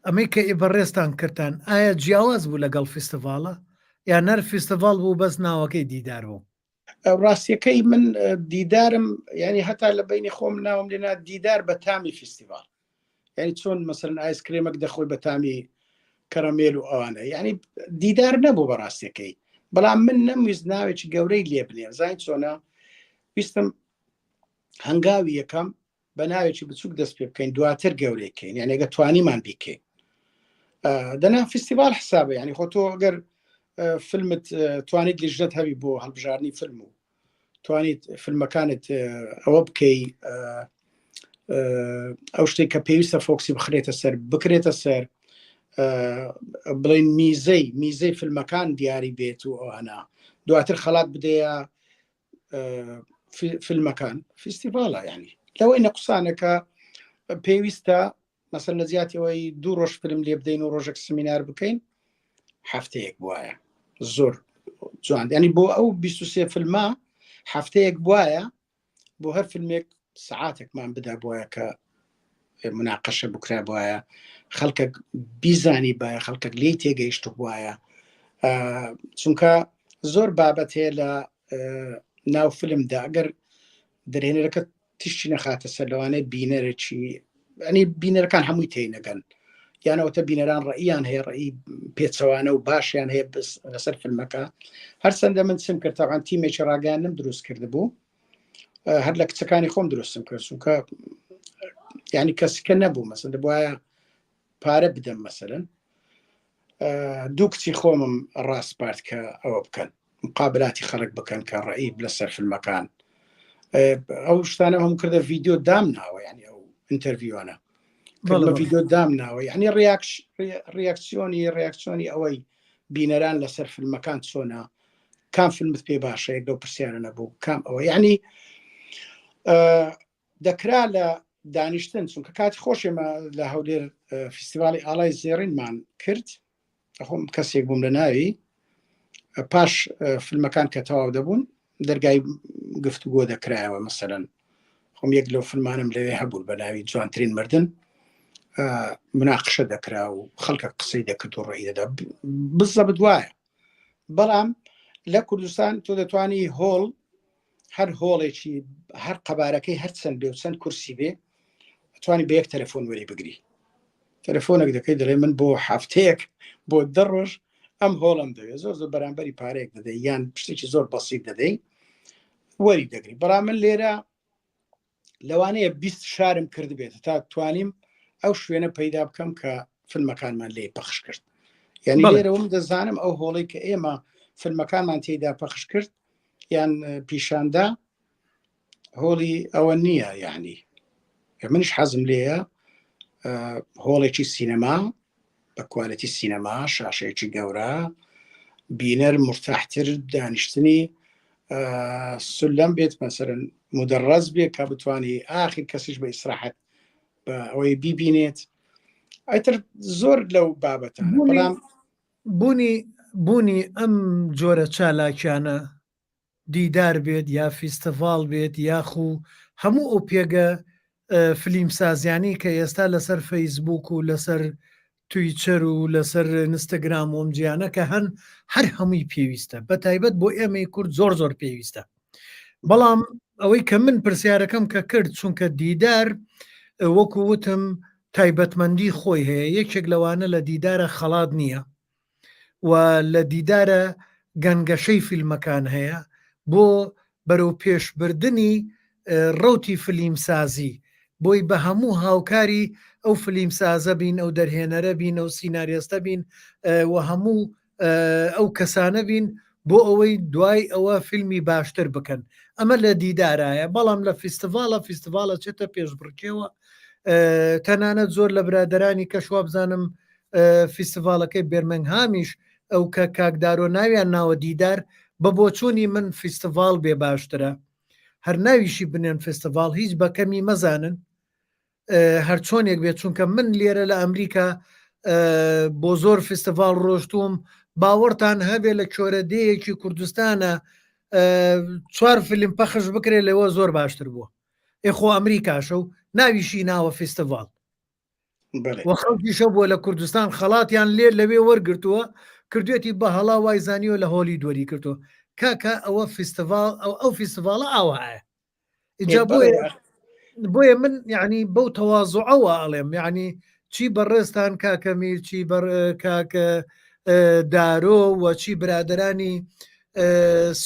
S1: ئەمەی کە ئێ بەڕێزتان کردتان ئایا جیاواز بوو لەگەڵ فیستیڤاڵە یان هەر فیستیڤاڵ بوو بەس ناوەکەی دیدار بوو؟
S2: ڕاستیەکەی من دیدارم یعنی هەتا لە بینی خۆم ناوم لێنا دیدار بە تامی فیستیڤاڵ یعنی چۆن مەسەرن ئایس کرێمەک دەخۆی بە تامی کەرەمێل و ئەوانە یعنی دیدار نەبوو بە ڕاستیەکەی بەڵام من نەمویست ناوێکی گەورەی لێ بنێم زانین چۆنە ویستم هەنگاوی یەکەم بە ناوێکی بچوک دەست پێ بکەین دواتر گەورەی کەین یعنی ئەگەر توانیمان بیکەین دەنا فیستیڤال حسابە یعنی خۆ تۆ ئەگەر فیلمت توانیت لیژنەت هەبی بۆ هەڵبژاردنی فیلم و توانیت فیلمەکانت ئەوە بکەی ئەو شتێک کە پێویستە فۆکسی بخرێتە سەر بکرێتە سەر بڵین میزەی میزەی فیلمەکان دیاری بێت و ئەوانە دواتر خەڵات بدەیە فیلمەکان فیستیڤاڵە ینی لەوەی نەقسانەکە پێویستە مەسەر لە زیاتەوەی دوو ڕۆژ فیلم لێ بدەین و ڕۆژێک سمینار بکەین هەفتەیەک بواە زۆر جوان ینی بۆ ئەو 23 فیلمە هەفتەیەک بواە بۆ هەر فیلمێک سەعاتێکمان بدا بواە کە مناقەشە بکرا بواە خەڵکە بیزانی باە خەڵکەک لی تێگەیشت بواە چونکە زۆر بابەت هەیە لە ناو فیلمدا ئەگەر دەرهێنەرەکە تشتی نەخاتە سەر لەوانەیە بینەرێکی ئەنی بینەرەکان هەمووی تێی نەگەن یانەوەتە بینەران ڕئیان هەیە ڕئی پێچەوانە و باشیان هەیە بس لەسەر فیلمەکە هەرچەندە من چم کرد تاوان تیمێکی ڕاگەیاندنم دروست کرد بوو هەر لە کچەکانی خۆم دروستم کرد چونکە ینی کەسکە نەبوو مەسن دەبواە پارە بدەم مەسەرن دوو کچی خۆمم ڕاسپارد کە ئەوە بکەن مقابلاتی خەڵک بکەن کە ڕەئی لەسەر فیلمەکان ئەو شتانە هەم کردە ڤیددیو دام ناوە ینی ئەو ئینتەرڤیوانە بە ڤیددیو دام ناوە یعنی ڕیاکسیۆنی ڕیاکسیۆنی ئەوەی بینەران لەسەر فیلمەکان چۆنە کام فیلمت پێ باشە یەک لەو پرسیارە نەبوو کام ئەوە یعنی دەکرا لە دانیشتن چونکە کاتی خۆش ئێمە لە هەولێر فیستیڤاڵی ئاڵای زێڕینمان کرد خۆم کەسێک بووم لە ناوی پاش فیلمەکان کە تەواو دەبوون دەرگای گفتوگۆ دەکرایەوە مەسەرەن خۆم یەک لەو فیلمانم لەوێ هەبوو بە ناوی جوانترین مردن مناقشە دەکرا و خەڵکە قسەی دەکرد و ڕێی دەدا بزە بدوایە بەڵام لە کوردستان تۆ دەتوانی هۆڵ هەر هۆڵێکی هەر قەبارەکەی هەر چەند بێ و چەند کورسی بێ ئەتوانی بە یەک تەلەفۆن وەری بگری تەلەفۆنێک دەکەی دەڵێ من بۆ هەفتەیەک بۆ دە ڕۆژ ئەم هۆڵم دەوێت زۆر زۆر بەرامبەری پارەیەک دەدەی یان شتێکی زۆر بەسیت دەدەی وەری دەگری بەڵام من لێرە لەوانەیە 20 شارم کردبێت تا توانیم ئەو شوێنە پەیدا بکەم کە فیلمەکانمان لێ پەخش کرد یعنی لێرەوەم دەزانم ئەو هۆڵی کە ئێمە فیلمەکانمان تێدا پەخش کرد یان پیشاندا هۆڵی ئەوە نییە یعنی منیش حەزم لێیە هۆڵێکی سینەما بە کوالەتی سینەما شاشەیەکی گەورە بینەر مرتاحتر دانیشتنی سلم بێت مەسەرن مدەڕەز بێ کە بتانی ئاخر کەسیش بە ئیسراحەت بە ئەوەی بیبینێت ئەتر زۆر لەو بابەتانە بەڵام
S1: بوونی بوونی ئەم جۆرە چالاکیانە دیدار بێت یا فیستیڤاڵ بێت یاخو هەموو ئەو پێگە فلیمسازیانی کە ئێستا لەسەر فەیسبوک و لەسەر تویچەر و لەسەر ئینستاگرام و ئەم جیانە کە هەن هەر هەمووی پێویستە بە تایبەت بۆ ئێمەی کورد زۆر زۆر پێویستە بەڵام ئەوەی کە من پرسیارەکەم کە کرد چونکە دیدار وەکو وتم تایبەتمەندی خۆی هەیە یەکێک لەوانە لە دیدارە خەڵات نییە و لە دیدارە گەنگەشەی فیلمەکان هەیە بۆ بەرەو پێشبردننی ڕوتی فلیمسازی بۆی بە هەموو هاوکاری ئەو فلیمسازە بین ئەو دەرهێنەرە بین ئەو سیناریۆستە بین و هەموو ئەو کەسانە بین بۆ ئەوەی دوای ئەوە فیلمی باشتر بکەن ئەمە لە دیدارایە بەڵام لە فیستیڤاڵە فیستیڤاڵە چێتە پێشبڕکێوە. تەنانەت زۆر لە برادەرانی کەش وابزانم فیستیڤاڵەکەی بێرمنگهامیش ئەو کە کاک دارۆ ناویان ناوە دیدار، بە بۆچوونی من فیستیڤاڵ بێ باشترە. هەر ناویشی بنێن فیستیڤاڵ هیچ بە کەمی مەزانن هەرچۆنێک بێت چونکە من لێرە لە ئەمریکا بۆ زۆر فیستیڤاڵ ڕۆشتوم باوەڕتان هەبێ لە کۆرە دێیەکی کوردستانە چوار فیلم پەخش بکرێت لەوە زۆر باشتر بووە ئێ خۆ ئەمریکاشە و ناویشی ناوە فیستیڤاڵ و خەڵکیشە بووە لە کوردستان خەڵاتیان لێ لەوێ وەرگتووە کردوێتی بە هەڵا وای زانیوە لە هۆلی دووەری کردو کاکە ئەوە فیستیڤاڵ ئەو ئەو فیستیڤاڵە ئاوایە ئینجا بۆیە بۆیە من یعنی بەو تەوازعەوە ئەڵێم یعنی چی بەڕێزتان کاکە میر چی بەر کاکە دارۆ و چی برادرانی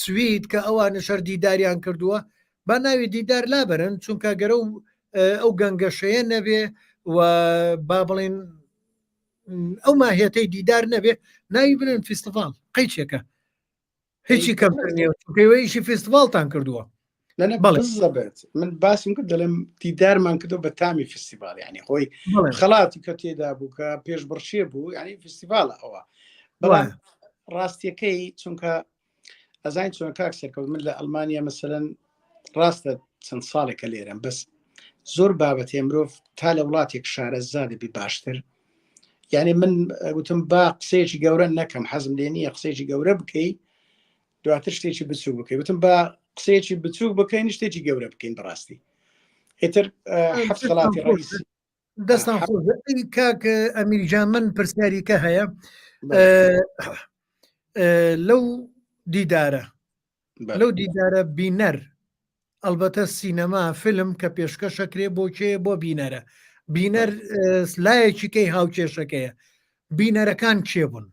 S1: سوید کە ئەوانە شەر دیداریان کردووە با ناوی دیدار لابەرن چونکە گەرە و ئەو گەنگەشەیە نەبێ و با بڵێن ئەو ماهێتەی دیدار نەبێ ناوی بنێن فیستیڤاڵ قەیچێکە هیچی کەمتر نییە چونکە ئێوە ئیشی فیستیڤاڵتان کردووە
S2: بێت من باسم کرد دەڵێم دیدارمان کردو بە تامی فستیڤال ینی خۆی خەڵاتی کە تێدا بوو کە پێشبڕکێ بوو ینی فستیڤالە ئەوە بەڵام ڕاستیەکەی چونکە ئەزانین چۆن کاک سەرکەوت من لە ئەلمانیا مەسەلەن ڕاستە چەند ساڵێکە لێرەم بەس زۆر بابەتێ مرۆڤ تا لە وڵاتێک شارەزا دەبی باشتر یعنی من گوتم با قسەیەکی گەورە نەکەم حەزم لێ نییە قسەیەکی گەورە بکەی دواتر شتێکی بچوو بکەی وتم با قسەیەکی بچووک بکەین شتێکی گەورە بکەین بەڕاستی ئیتر حەفت خەڵاتی ڕئیسی
S1: دەستان خۆش کاک ئەمیر جان من پرسیاری کە هەیە لەو دیدارە لەو دیدارە بینەر ئەلبەتە سینەما فیلم کە پێشکەشەکرێ بۆ کێ بۆ بینەرە بینەر لایەکی کەی هاوکێشەکەیە بینەرەکان کێ بوون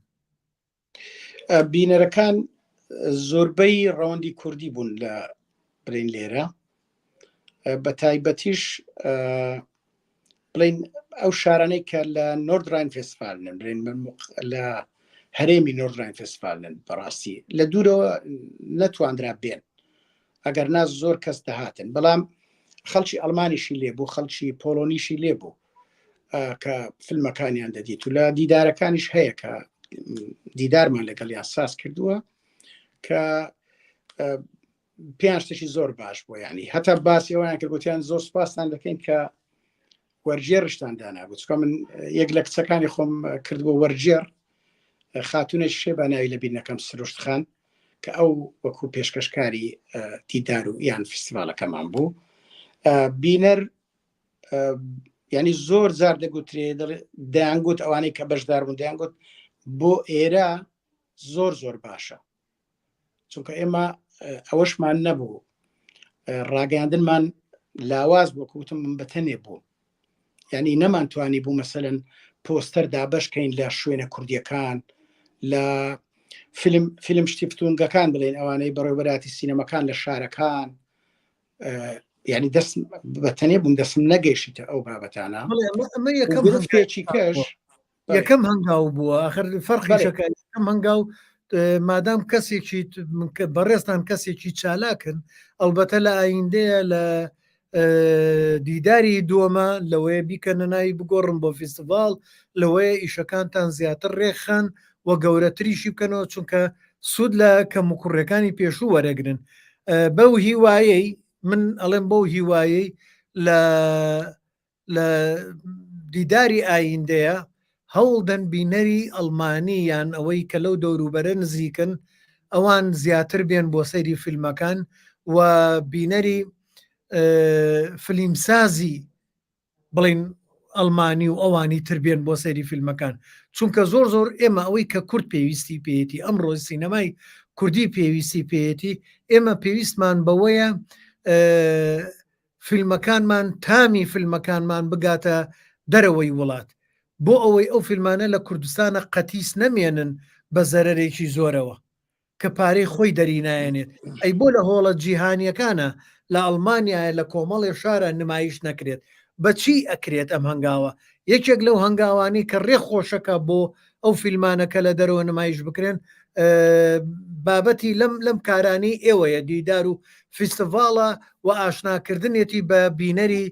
S2: بینەرەکان زۆربەی ڕەوەندی کوردی بوون لە بڵین لێرە بە تایبەتیش بڵین ئەو شارانەی کە لە نۆردراین فستیڤالن بڵین لە هەرێمی نۆردراین فستیڤالن بەڕاستی لە دوورەوە نەتواندرا بێن ئەگەر نا زۆر کەس دەهاتن بەڵام خەڵکی ئەڵمانیشی لێ بوو خەڵکی پۆلۆنیشی لێ بوو کە فیلمەکانیان دەدیت و لە دیدارەکانیش هەیە کە دیدارمان لەگەڵیان ساز کردووە کە پێیان شتێکی زۆر باش بوو ینی هەتا باسی ئەویان کرد گوتیان زۆر سپاستان دەکەین کە وەرگێڕشتان دانابوو چکە من یەک لە کچەکانی خۆم کردبوو وەرگێڕ خاتونێک شێ بە ناوی لەبیر نەکەم سروشت خان کە ئەو وەکو پێشکەشکاری دیدار و یان فستیڤالەکەمان بوو بینەر ینی زۆر جار دەگوترێ دەیانگوت ئەوانەی کە بەشدار بوون دەیانگوت بۆ ئێرە زۆر زۆر باشە چونکە ئێمە ئەوەشمان نەبوو ڕاگەیاندنمان لاواز بۆ کوتم من بەتەنێ بوو یعنی نەمانتوانی بوو مەسەەن پۆستەر دابشکەین لە شوێنە کوردیەکان لە فیلم فیلم شتی فتونگەکان بڵێن ئەوانەی بەڕێوبەراتی سینەمەکان لە شارەکان ینی دەست بە تەنێ بووم دەستم نەگەیشتە ئەو بابەتانە
S1: ئەمە یەکەم کەش یەکەم هەنگاو بووە ئەخر فەرقیشەکە یەکەم هەنگاو مادام کەسێکی بەڕێزتان کەسێکی چالاکن ئەلبەتە لە ئایندەیە لە دیداری دووەمە لەوەیە بیکەنە ناوی بگۆڕن بۆ فیستیڤاڵ لەوەیە ئیشەکانتان زیاتر ڕێکخەن و گەورەتریشی بکەنەوە چونکە سوود لە کەم و کوڕەکانی پێشوو وەرەگرن بەو هیوایەی من ئەڵێم بەو هیوایەی لە لە دیداری ئایندەیە هەوڵدەن بینەری ئەڵمانی یان ئەوەی کە لەو دەوروبەرە نزیکن ئەوان زیاتر بێن بۆ سەیری فیلمەکان و بینەری فلیمسازی بڵین ئەڵمانی و ئەوانی تر بێن بۆ سەیری فیلمەکان چونکە زۆر زۆر ئێمە ئەوەی کە کورد پێویستی پێیەتی ئەمڕۆ سینەمای کوردی پێویستی پێیەتی ئێمە پێویستمان بەوەیە فیلمەکانمان تامی فیلمەکانمان بگاتە دەرەوەی وڵات بۆ ئەوەی ئەو فیلمانە لە کوردستانە قەتیس نەمێنن بە زەرەرێکی زۆرەوە کە پارەی خۆی دەرینایەنێت ئەی بۆ لە هۆڵە جیهانیەکانە لە ئەڵمانیایە لە کۆمەڵێ شارە نمایش نەکرێت بەچی ئەکرێت ئەم هەنگاوە یەکێک لەو هەنگاوانەی کە ڕێ خۆشەکە بۆ ئەو فیلمانە کە لە دەرەوە نمایش بکرێن بابەتی لەم لەم کارانی ئێوەیە دیدار و فیستیڤاڵە و ئاشناکردنێتی بە بینەری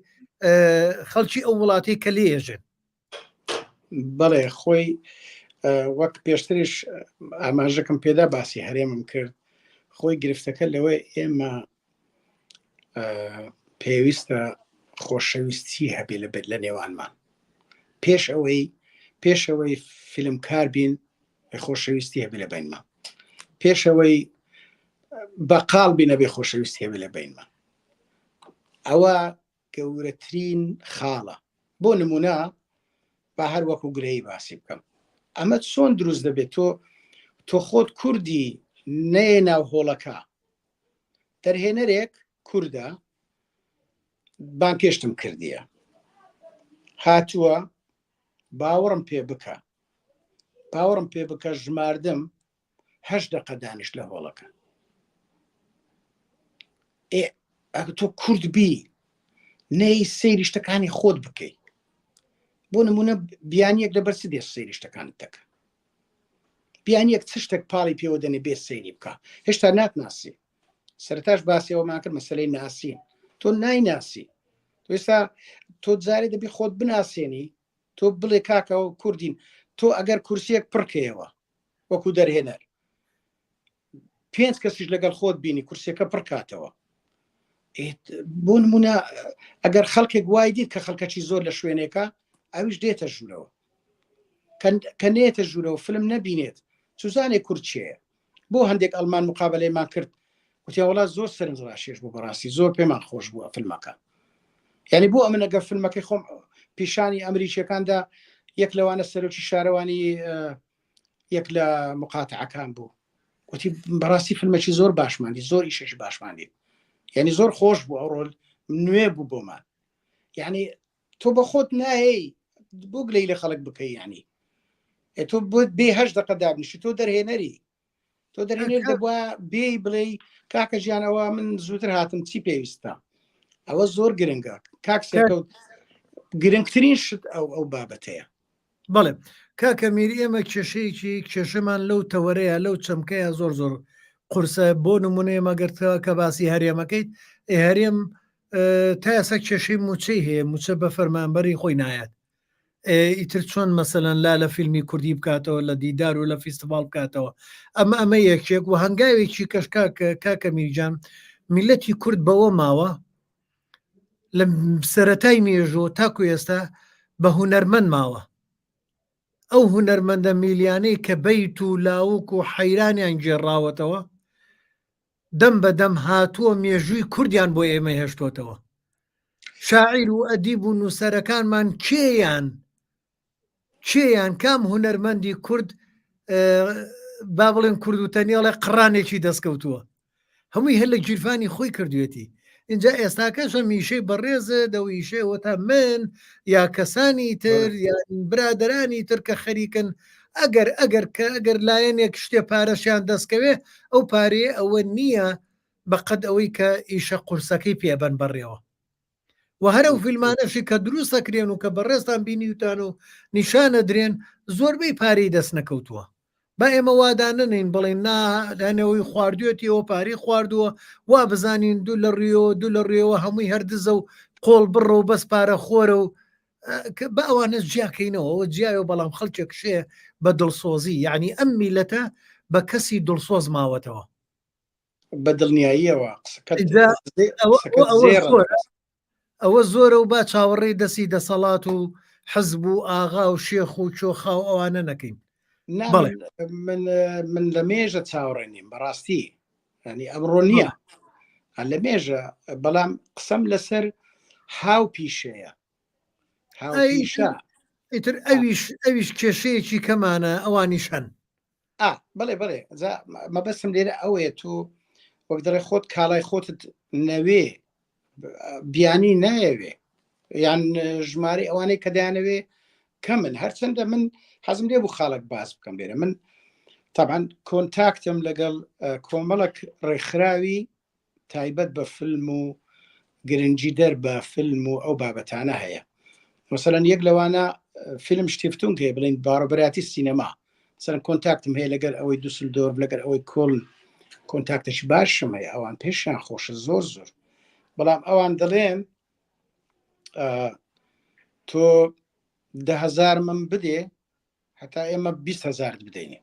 S1: خەڵکی ئەو وڵاتی کە لێژن.
S2: بەڵێ خۆی وەک پێشتریش ئاماژەکەم پێدا باسی هەرێمم کرد خۆی گرفتەکە لەوەی ئێمە پێویستە خۆشەویستی هەبێ لە بێت لە نێوانمان پێش ئەوەی پێشەوەی فیلمکار بین خۆشەویستی هەبێ لە بینمان پێشەوەی بەقاڵ بینە بێ خۆشەویستی هەبێ لە بینمان ئەوە گەورەترین خاڵە بۆ نمونە با هەر وەکو گرەی باسی بکەم ئەمە چۆن دروست دەبێت تۆ تۆ خۆت کوردی نەیە ناو هۆڵەکە دەرهێنەرێک کوردە بانکێشتم کردیە هاتووە باوەڕم پێ بکە باوەڕم پێ بکە ژماردم هەش دقە دانیشت لە هۆڵەکە ئێ ئەگە تۆ کورد بی نەی سەیری شتەکانی خۆت بکەی بۆ نمونە بیانیەک لەبەر چ دێت سەیری شتەکانت دەکە بیانیەک چ شتێک پاڵی پێوە دەنێ بێ سەیری بکە هێشتا ناتناسی سەرتاش باسی ئەوەمان کرد مەسلەی ناسین تۆ نایناسی تۆ ئێستا تۆ جارێ دەبی خۆت بناسێنی تۆ بڵێ کاکەەوە کوردین تۆ ئەگەر کورسیەک پڕکەیەوە وەکو دەرهێنەر پێنج کەسیش لەگەڵ خۆت بینی کورسیەکە پڕکاتەوە بۆ نمونە ئەگەر خەڵکێک وای دیت کە خەڵکەکی زۆر لە شوێنێکە ئەویش دێتە ژوورەوە کە نێتە ژوورەوە فلم نەبینێت چزانێ کورد چێە بۆ هەندێک ئەلمان مقابلەیمان کرد وتیان وڵا زۆر سەرنج ڕاشێش بوو بەڕاستی زۆر پێمان خۆش بووە فیلمەکە یعنی بۆ ئەمن ئەگەر فیلمەکەی خۆم پیشانی ئەمریکیەکاندا یەک لەوانە سەرۆکی شارەوانی یەک لە مقاتعەکان بوو وتی بەڕاستی فیلمەکی زۆر باشماندی زۆر ئیشێکی باشماندی یعنی زۆر خۆش بوو ئەو ڕۆل نوێ بوو بۆمان یعنی تۆ بە خۆت نایەی بۆ گلەی لە خەڵک بکەی یعنی تۆ بۆت بێ هەش دقە دابنیشی تۆ دەرهێنەری تۆ دەرهێنەر دەبووە بێ بڵێ کاکە ژیانەوە من زووتر هاتم چی پێویستە ئەوە زۆر گرنگە کاک سەرکەوت گرنگترین شت ئەو ئەو بابەتەیە
S1: بەڵێ کاکە میر ئێمە کێشەیەکی کێشەمان لەو تەوەرەیە لەو چەمکەیە زۆر زۆر قورسە بۆ نمونەیە مەگەر کە باسی هەرێمەکەیت هەرێم تا ئێستا کێشەی موچەی هەیە موچە بە فەرمانبەری خۆی نایەت ئیتر چۆن مەسەلەن لا لە فیلمی کوردی بکاتەوە لە دیدار و لە فیستیڤاڵ بکاتەوە ئەمە ئەمە یەکێک و هەنگاوێکی کەش کاکە میرجان میلەتی کورد بەوە ماوە لە سەتای مێژوو تاکو ئێستا بە هونەرمەند ماوە ئەو هونەرمەندە میلیانەی کە بەیت و لاوک و حەیرانیان گێڕاوەتەوە دەم بە دەم هاتووە مێژووی کوردیان بۆ ئێمە هێشتۆتەوە. شاعیر و ئەدیب و نووسەرەکانمان کێیان کێیان کام هونەرمەندی کورد با بڵێن کورد و تەنیاڵێ قڕانێکی دەستکەوتووە هەمووی هەر لە گیرفانی خۆی کردوێتی اینجا ئێستاکەش هەمیشەی بەڕێزە دەویشەوە تا من یا کەسانی تر یان برادرانی تر کە خەریکن ئەگەر ئەگەر کە ئەگەر لایەنێک شتێ پارەشیان دەستکەوێ ئەو پارەیە ئەوە نییە بەقەد ئەوەی کە ئیشە قورسەکەی پێبەن بەڕێوە و هەر ئەو فیلمانەشی کە دروست دەکرێن و کە بەڕێزتان بینیوتان و نیشانە درێن زۆربەی پارەی دەست نەکەوتووە با ئێمە وادانەنین بڵێن نا دانەوەی خواردوێتیەوە پارەی خواردووە وا بزانین دوو لە ڕیۆ دوو لە ڕێوە هەمووی هەردزە و قۆڵ بڕە و بەس پارە خۆرە و بە ئەوانە جیاکەینەوە ئەوە جیایە بەڵام خەڵکێک شێ بە دڵسۆزی یعنی ئەم میلەتە بە کەسی دڵسۆز ماوەتەوە
S2: بە دڵنیاییەوە قسەکەت
S1: ئەوە زۆرە و با چاوەڕێی دەستی دەسەڵات و حزب و ئاغا و شێخ و چۆخا و ئەوانە نەکەین
S2: من من لە مێژە چاوەڕێ نیم بەڕاستی ینی ئەمڕۆ نییە لە مێژە بەڵام قسەم لەسەر هاو پیشەیە هاوپیشە
S1: ئیتر ئەویش ئەویش کێشەیەکی کەمانە ئەوانیش هەن
S2: بڵێ بڵێ مەبەستم لێرە ئەوەیە تۆ وەک دەڵێ خۆت کاڵای خۆتت نەوێ بیانی نایەوێ یان ژمارەی ئەوانەی کە دەیانەوێ کەمن هەرچەندە من حەزم لێ بوو خاڵک باس بکەم لێرە من طبعا contact م لەگەڵ کۆمەڵک ڕێکخراوی تایبەت بە فیلم و گرنگی دەر بە فیلم و ئەو بابەتانە هەیە مەسەلەن یەک لەوانە فیلم Stiftung هەیە بڵین باڕبەراتی سینەما سەر contact م هەیە لەگەر ئەوەی دوسلدۆرف لەگەر ئەوەی کۆلن contact ێکی باشم هەیە ئەوان پێشیان خۆشە زۆر زۆر بەڵام ئەوان دەڵێن. تۆ دههزار من بدێ هەتا ئێمە 20 هزارت بدەینێ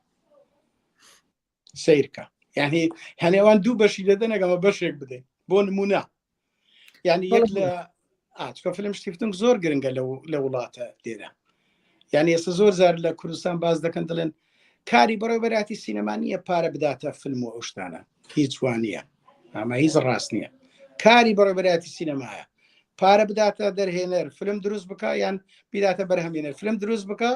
S2: سیرکە یعنی هەنێوان دوو بەشی دەدەنەگەمە بەشێک بدەین بۆ نمونە یعنی یەک لە ئاچکە فیلم شتیفتنگ زۆر گرنگە لە وڵاتە لێرە یعنی ئێستا زۆر زار لە کوردستان باز دەکەن دەڵێن کاری بەڕێوەبەراتی سینەما نییە پارە بداتە فیلم و ئەو شتانە هیچ وانە ئەمە هیچ ڕاست نییە کاری بەڕێوەبەراتی سینەمایە پارە بداتە دەرهێنەر فیلم دروست بکە یان بیداتە بەرهەمێنەر فیلم دروست بکە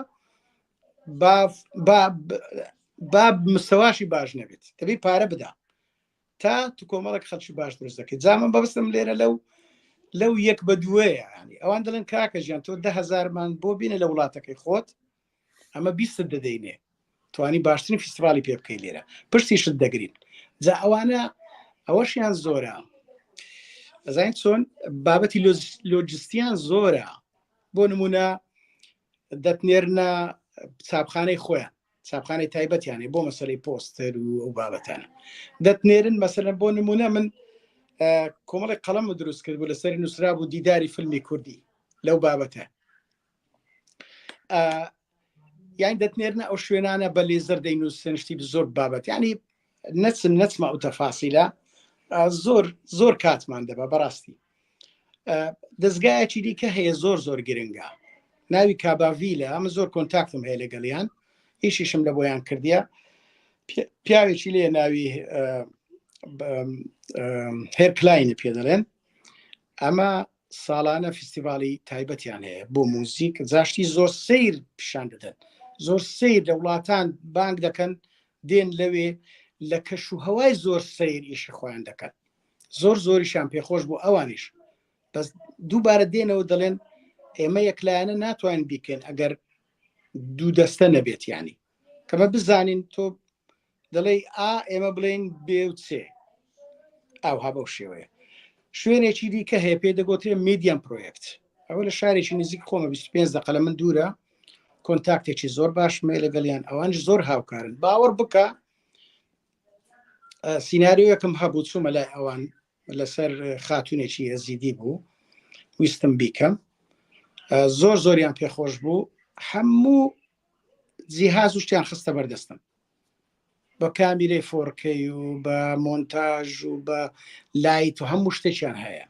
S2: با مستەواشی باش نەبێت دەبی پارە بدا تا تو کۆمەڵێک خەڵکی باش دروست دەکەیت جا من بەبستم لێرە لەو لەو یەک بە دووەیە ینی ئەوان دەڵێن کاکە ژیان تۆ دههزارمان بۆ بینە لە وڵاتەکەی خۆت ئەمە بیستت دەدەینێ توانی باشترین فیستیڤالی پێ بکەی لێرە پشتیشت دەگرین جا ئەوانە ئەوەشیان زۆرە ئەزانین چۆن بابەتی لۆجستیان زۆرە بۆ نمونە دەتنێرنە چاپخانەی خۆیان چاپخانەی تایبەتیانێ بۆ مەسلەی پۆستەر و ئەو بابەتانە دەتنێرن مەسەلەن بۆ نمونە من کۆمەڵی قەڵەم و دروست کرد بوو لەسەری نووسرا بوو دیداری فیلمی کوردی لەو بابەتە یان دەتنێرنە ئەو شوێنانە بە لێزەر دەینووسن شتی زۆر بابەت ینی نەچم نەچمە ئەو تەفاسیلە زۆر زۆر کاتمان دەبە بەڕاستی دەستگایەکی دیکە هەیە زۆر زۆر گرنگە ناوی کاباڤیلە ئەمە زۆر contact م هەیە لەگەڵیان ئیشیشم لە بۆیان کردیە پیاوێکی لێ ناوی هێرکلاینە پێ دەڵێن ئەمە ساڵانە فیستیڤاڵی تایبەتیان هەیە بۆ موزیک جاشتی زۆر سیر پیشان دەدەن زۆر سیر لە وڵاتان بانگ دەکەن دێن لەوێ لە کەش و هەوای زۆر سیر ئیشی خۆیان دەکەن زۆر زۆریشان پێخۆش بوو ئەوانیش بەس دووبارە دێنەوە دەڵێن ئێمە یەکلایەنە ناتوانین بیکەین ئەگەر دوو دەستە نەبێت ینی کەمە بزانین تۆ دەڵێی ئا ئێمە بڵێین بێ و چێ ئاوها بەو شێوەیە شوێنێکی دیکە هەیە پێ دەگوترێ میدیان پرۆیەکت ئەوە لە شارێکی نزیک خۆمە 25 دقە لە من دوورە contact ێکی زۆر باشمێ لەگەڵیان ئەوانش زۆر هاوکارن باوەڕ بکە سیناریۆیەکم هەبوو چوومە لای ئەوان لەسەر خاتونێکی ئەزیدی بوو ویستم بیکەم زۆر زۆریان پێخۆش بوو هەموو جیهاز و شتیان خستە بەردەستم بە کامیرەی 4K و بە مۆنتاژ و بە light و هەموو شتێکیان هەیە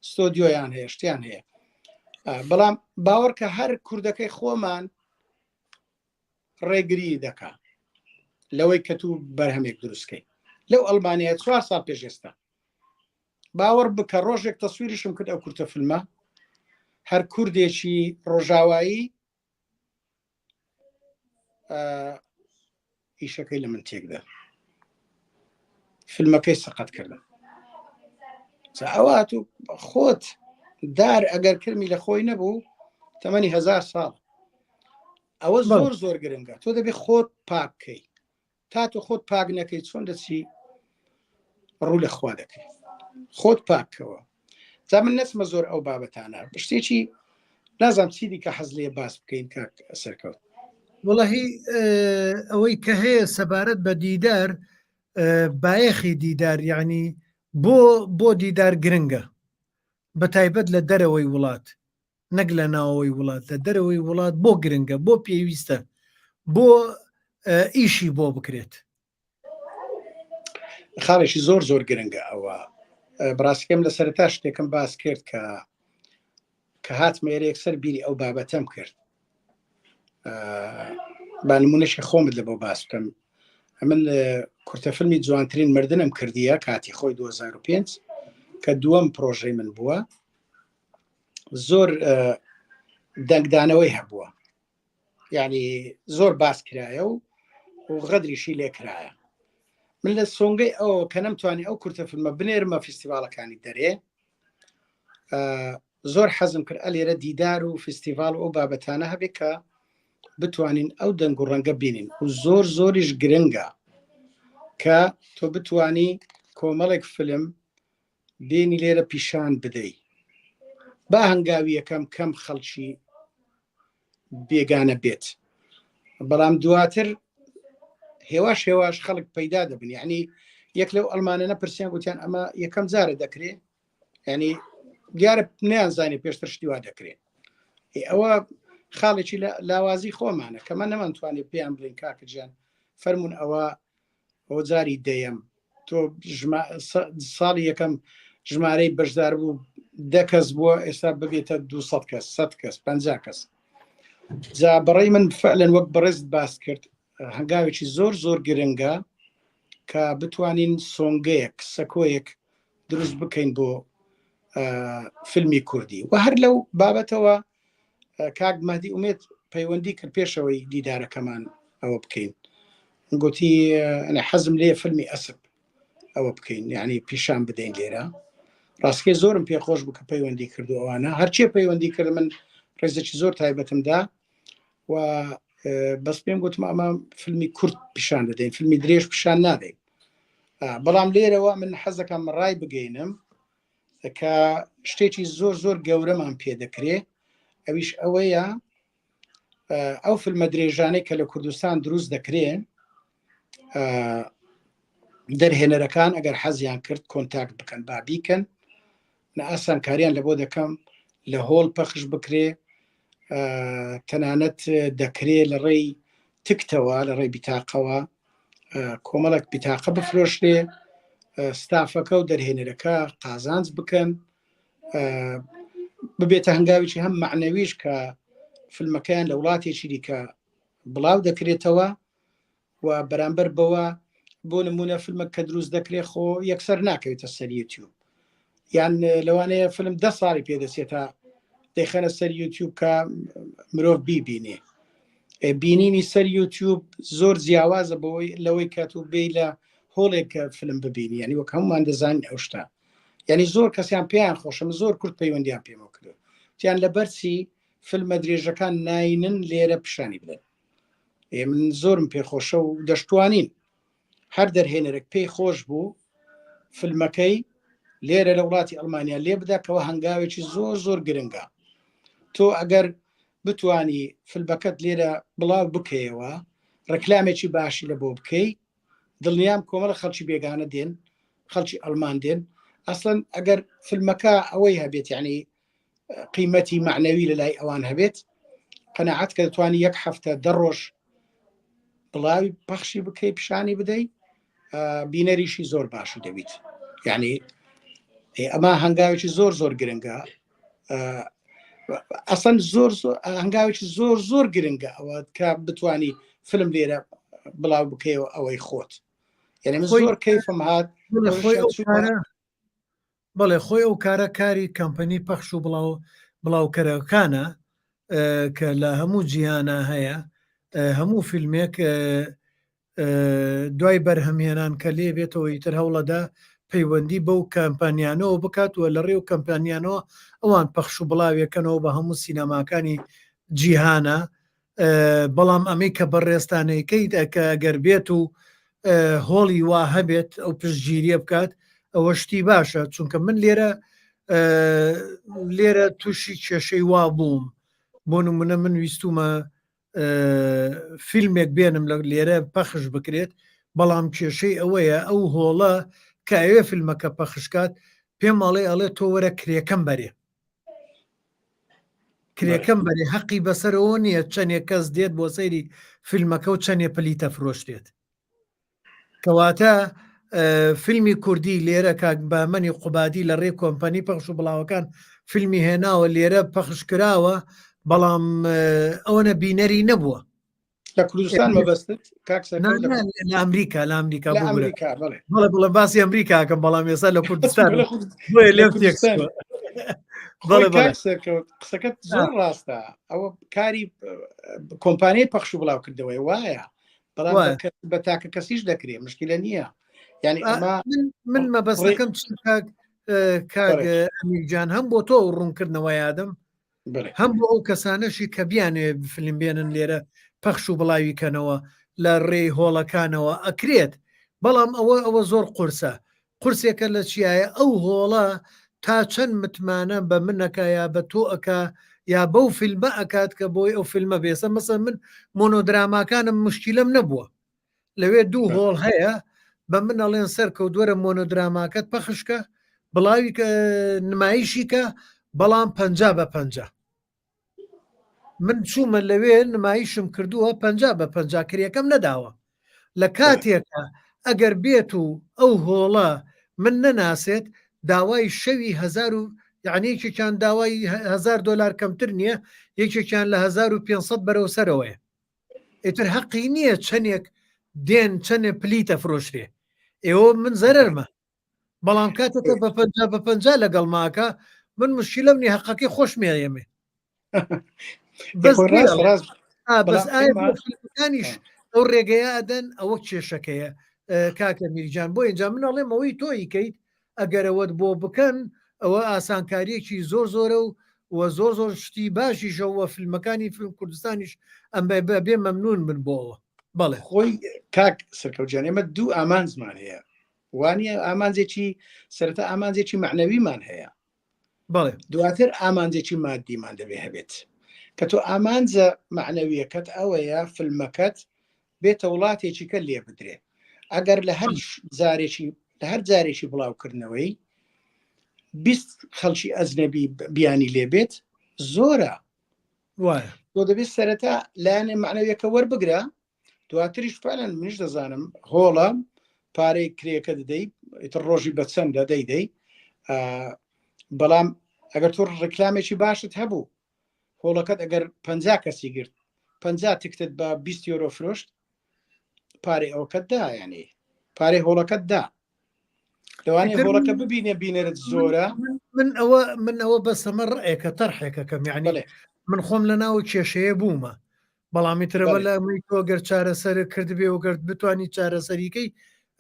S2: ستۆدیۆیان هەیە شتیان هەیە بەڵام باوەڕکە هەر کوردەکەی خۆمان ڕێگری دەکا لەوەی کە تو بەرهەمێک دروستکەی لەو ئەڵمانیا چوار ساڵ پێش ئێستا باوەڕ بکە ڕۆژێک تەسویریشم کرد ئەو کورتە فیلمە هەر کوردێکی ڕۆژاوایی ئیشەکەی لە من تێکدا فیلمەکەی سەقەت کردم ئەوات و خۆت دار ئەگەر کرمی لە خۆی نەبوو تەمەنی هزار ساڵ ئەوە زۆر زۆر گرنگە تۆ دەبێ خۆت پاککەی تا تۆ خۆت پاک نەکەی چۆن دەچی ڕوو لە خوا دەکەی خۆت پاکەوە جا من نەچمە زۆر ئەو بابەتانە شتێکی نازانم چی دیکە حەز لێ باس بکەین کاک سەرکەوت
S1: وڵی ئەوەی کە هەیە سەبارەت بە دیدار بایەخی دیدار یعنی بۆ بۆ دیدار گرنگە بە تایبەت لە دەرەوەی وڵات نەک لە ناوەوەی وڵات لە دەرەوەی وڵات بۆ گرنگە بۆ پێویستە بۆ ئیشی بۆ بکرێت
S2: خاڵێکی زۆر زۆر گرنگە ئەوە بڕاستیکەم لە سەرتا شتێکم باس کرد کە کە هاتمە ئێرە یەکسەر بیری ئەو بابەتەم کرد با نمونەشی خۆمت لە بۆ باس بکەم ئەمن کورتە فیلمی جوانترین مردنم کردیە کاتی خۆی 2005 کە دووەم پرۆژەی من بووە زۆر دەنگدانەوەی هەبووە یعنی زۆر باس کرایە و و غەدریشی لێکرایە من لە سۆنگەی ئەو کە نەمتوانی ئەو کورتە فیلمە بنێرمە فیستیڤاڵەکانی دەرێ زۆر حەزم کرد ئەلێرە دیدار و فیستیڤال و ئەو بابەتانە هەبێ کە بتوانین ئەو دەنگ و ڕەنگە بینین و زۆر زۆریش گرنگە کە تۆ بتانی کۆمەڵێک فیلم بێنی لێرە پیشان بدەی با هەنگاوی یەکەم کەم خەڵکی بێگانە بێت بەڵام دواتر هێواش هێواش خەڵک پەیدا دەبن یعنی یەک لەو ئەلمانە نەپرسیان گوتیان ئەمە یەکەم جارە دەکرێ ینی دیارە نیانزانانی پێشتر شتی وا دەکرێت ئەوە خاڵێکی لاوازی خۆمانە کەمە نەمانتوانێت پێیان بڵین کاکە گیان فەرمونون ئەوە ئەوە جاری دەیەم تۆ ساڵی یەکەم ژمارەی بەشدار بوو دە کەس بووە ئێستا ببێتە 200 کەس 100 کەس 50 کەس جا بەڕێی من فعلەن وەک بەڕێزت باس کرد هەنگاوێکی زۆر زۆر گرنگە کە بتوانین سۆنگەیەک سەکۆیەک دروست بکەین بۆ فیلمی کوردی و هەر لەو بابەتەوە کاک مەهدی ئومێد پەیوەندی کرد پێشەوەی دیدارەکەمان ئەوە بکەین گوتی حەزم لێ فیلمی ئەسپ ئەوە بکەین یعنی پیشان بدەین لێرە ڕاستکەی زۆرم پێخۆش بوو کە پەیوەندی کردو ئەوانە هەرچێ پەیوەندی کرد من ڕێزێکی زۆر تایبەتمدا و بەس پێم گوتم ئەمە فیلمی کورت پیشان دەدەین فیلمی درێژ پیشان نادەین بەڵام لێرەوە من حەزەکەم ڕای بگەینم کە شتێکی زۆر زۆر گەورەمان پێ دەکرێ ئەویش ئەوەیە ئەو فیلمە درێژانەی کە لە کوردستان دروست دەکرێن دەرهێنەرەکان ئەگەر حەزیان کرد کۆنتاکت بکەن با بیکەن نە ئاسانکاریان لە بۆ دەکەم لە هۆڵ پەخش بکرێ تەنانەت دەکرێ لە ڕێی تکتەوە لە ڕێی بیتاقەوە کۆمەڵێک بیتاقە بفرۆشرێ ستافەکە و دەرهێنەرەکە قازانج بکەن ببێتە هەنگاوێکی هەم معنەویش کە فیلمەکەیان لە وڵاتێکی دیکە بڵاو دەکرێتەوە و بەرامبەر بەوە بۆ نمونە فیلمە کە دروست دەکرێت خۆ یەکسەر ناکەوێتە سەر یوتیوب یان لەوانەیە فیلم ده ساڵی پێدەچێتە دەیخەنە سەر یوتیوب کە مرۆڤ بیبینێ بینینی سەر یوتیوب زۆر جیاوازە بۆی لەوەی کە تو بێ لە هۆڵێک کە فیلم ببینی یعنی وەک هەمومان دەزانین ئەو شتە یعنی زۆر کەسیان پێیان خۆشم زۆر کورت پەیوەندیان پێمەوە کردو تیان لەبەرچی فیلمە درێژەکان ناینن لێرە پیشانی بدەن ئێ من زۆرم پێخۆشە و دەشتوانین هەر دەرهێنەرێک پێی خۆش بوو فیلمەکەی لێرە لە وڵاتی ئەڵمانیا لێ بدا کەەوە هەنگاوێکی زۆر زۆر گرنگە تۆ ئەگەر بتانی فیلمەکەت لێرە بڵاو بکەیەوە ڕکلامێکی باشی لە بۆ بکەی دڵنیام کۆمەڵە خەڵکی بێگانە دێن خەڵکی ئەلمان دێن ئەسڵەن ئەگەر فیلمەکە ئەوەی هەبێت یعنی قیمەتی معنەوی لە لای ئەوان هەبێت قەنەعەت کە دەتوانی یەک هەفتە دە ڕۆژ بڵاوی پەخشی بکەی پیشانی بدەی بینەریشی زۆر باشی دەبیت یعنی ئەمە هەنگاوێکی زۆر زۆر گرنگە ئەسەن زۆر هەنگاوێکی زۆر زۆر گرنگە ئەوە کە بتانی فیلم لێرە بڵاو بکەیەوە ئەوەی خۆت یعنی من زۆر کەیفم هات
S1: خۆی بەڵێ خۆی ئەو کارە کاری کەمپەنی پەخش و بڵاو بڵاوکەرەکانە کە لە هەموو جیهانە هەیە هەموو فیلمێک دوای بەرهەمهێنان کە لێ بێتەوە ئیتر هەوڵەدا پەیوەندی بەو کەمپانیانەوە بکات و لە ڕێو کەمپانیانەوە ئەوان پەخش و بڵاوێکەنەوە بە هەموو سینەماکانی جیهانە بەڵام ئەمەی کە بەڕێزتانەیکەیت کە ئەگەر بێت و هۆڵی وا هەبێت ئەو پشتگیریە بکات ئەوە شتی باشە چونکە من لێرە لێرە تووشی کێشەی وا بووم بۆ نمونە من ویستومە فیلمێک بێنم لە لێرە پەخش بکرێت بەڵام کێشەی ئەوەیە ئەو هۆڵە کە ئەوێ فیلمەکە پەخشکات پێم ئەڵێ ئەڵێ تۆ وەرە کرێکەم بەرێ کرێکەم بەرێ هەقی بەسەرەوە نییە چەندێک کەس دێت بۆ سەیری فیلمەکە و چەندێ پلیتە فرۆشتێت کەواتە فیلمی کوردی لێرە کاک بامەنی قوبادی لە ڕێ کۆمپەنی پەخش و بڵاوەکان فیلمی هێناوە لێرە پەخش کراوە بەڵام ئەوەنە بینەری نەبووە
S2: لە کوردستان مەبەستت
S1: کاک لە ئەمریکا لە ئەمریکا ئەمریکا بەڵێ بڵێ باسی ئەمریکاکەم بەڵام ئێستا لە کوردستان
S2: بەڵێ قسەکەت زۆر ڕاستە ئەوە کاری کۆمپانیای پەخش و بڵاو کردەوەی وایە بەڵام بە تاکە کەسیش دەکرێت مشکلە نییە
S1: یعنی ئەمە من مەبەستەکەم کاک کاک ئەمیرجان هەم بۆ تۆ ڕوونکردنەوە یادم هەم بۆ ئەو کەسانەشی کە بیانێ فلم بێنن لێرە پەخش و بڵاوی کەنەوە لە ڕێی هۆڵەکانەوە ئەکرێت بەڵام ئەوە ئەوە زۆر قورسە قورسێکە لە چیایە ئەو هۆڵە تا چەند متمانە بە منەکە یا بە تۆ ئەک یا بەو فیلمە ئەکات کە بۆی ئەو فیلمە بێسە مەسە من مۆنۆدراماکانم مشکیلەم نەبووە لەوێ دوو هۆڵ هەیە بە من ئەڵێن سەرکەوت وەرە مۆنۆدراماکەت پەخشکە. بڵاوی کە نمایشی کە بەڵام پ بە پ من چوومە لەوێ نمایشم کردووە پ بە پ کرێکەم نەداوە لە کاتێکە ئەگەر بێت و ئەو هۆڵە من نەناسێت داوای شەوی هزار و یعنی یەکێکیان داوای هزار دلار کەمتر نییە یەکێکیان لە 1500 بەرەو سەرەوەیە ئیتر هەقی نییە چەندێک دێن چەندێ پلیتە فرۆشرێ ئێوە من زەرمە بەڵام کاتێکە بە پ بە پ لەگەڵ ماکە من مشکلم نی هەقەکەی خۆشمێیەمێ بەس بەس ئایا ئەو ڕێگەیە ئەدەن ئەوە کێشەکەیە کاکە میرجان بۆ اینجا من ئەڵێم ئەوەی تۆی کەیت ئەگەرەوەت بۆ بکەن ئەوە ئاسانکاریەکی زۆر زۆرە و و زۆر زۆر شتی باشیشەوە فیلمەکانی فیلم کوردستانیش ئەم بێ مەمنون بن بۆەوە
S2: بەڵێ خۆی کاک سەرکەوتجان ئێمە دوو ئامانجمان هەیە وانە ئامانجێکی سەرەتا ئامانجێکی معنەویمان هەیە
S1: بەڵێ
S2: دواتر ئامانجێکی مادیمان دەبێ هەبێت کە تۆ ئامانجە معنەویەکەت ئەوەیە فیلمەکەت بێتە وڵاتێکی کە لێ بدرێ ئەگەر لە هەر جارێکی لە هەر جارێکی بڵاوکردنەوەی 20 خەڵکی ئەجنەبی بیانی لێبێت زۆرە
S1: وایە
S2: تۆ دەبێت سەرەتا لایەنە معنەویەکە وەربگرە دواتریش فعلەن منیش دەزانم هۆڵە پارەی کرێکە دەدەی ئیتر ڕۆژی بە چەندە دەیدەی بەڵام ئەگەر تۆ ڕێکلامێکی باشت هەبوو هۆڵەکەت ئەگەر پ کەسی گرت پ تکتت بە 20 یۆرۆ فرۆشت پارەی ئەوکەت دا یعنی پارەی هۆڵەکەت دا لەوانەیە هۆڵەکە ببینێ بینەرت زۆرە
S1: من ئەوە من ئەوە بەسەمە ڕێکە تەرحێکەکەم یعنی من خۆم لە ناو کێشەیە بوومە بەڵام ئیترەوە لە ئەمەی تۆ گەر چارەسەر کردبێ و گەر بتانی چارەسەریکەی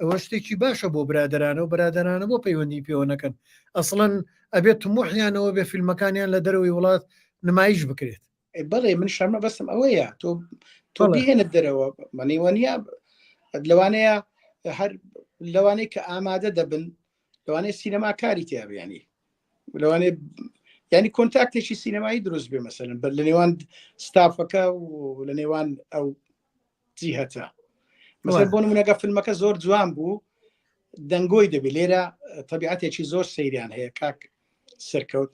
S1: ئەوە شتێکی باشە بۆ برادرانە و برادرانە بۆ پەیوەندی پێوە نەکەن ئەسڵەن ئەبێت تموحیانەوە بێ فیلمەکانیان لە دەرەوەی وڵات نمایش بکرێت
S2: بەڵێ من شەرمە بەسم ئەوەیە تۆ تۆ بهێنت دەرەوە مەنیوە نیە لەوانەیە هەر لەوانەیە کە ئامادە دەبن لەوانەیە سینەما کاری تیا بیانی لەوانێ ینی کۆنتاکتێکی سینەمایی دروست بێ مەسەن بەر لە نێوان ستافەکە و لە نێوان ئەو جیهەتە مەسەر بۆ نمونەگە فیلمەکە زۆر جوان بوو دەنگۆی دەبێت لێرە تەبیعەتێکی زۆر سەیریان هەیە کاک سەرکەوت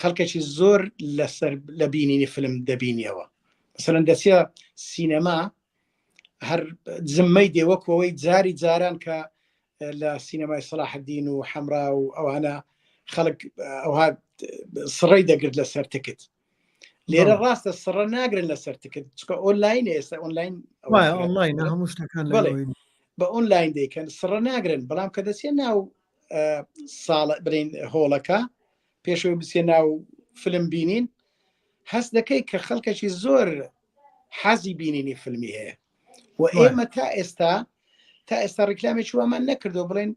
S2: خەڵکێکی زۆر لەسەر لە بینینی فیلم دەبینیەوە مەسەلەن دەچیە سینەما هەر زمەی دێ وەکو ئەوەی جاری جاران کە لە سینەمای سەلاحەدین و حەمرا و ئەوانە خەڵک ئەوها سڕی دەگرت لەسەر تکت لێرە ڕاستە سڕە ناگرن لەسەر تکت چکە ئۆنلاین ئێستا ئۆنلاین
S1: ئۆنلاین هەموو شتەکان
S2: بە ئۆنلاین دەیکەن سڕە ناگرن بەڵام کە دەچێت ناو ساڵ برین هۆڵەکە پێشەوەی بچێ ناو فلم بینین هەست دەکەی کە خەڵکێکی زۆر حەزی بینینی فیلمی هەیە و ئێمە تا ئێستا تا ئێستا ڕیکلامێکی وامان نەکردو بڵێن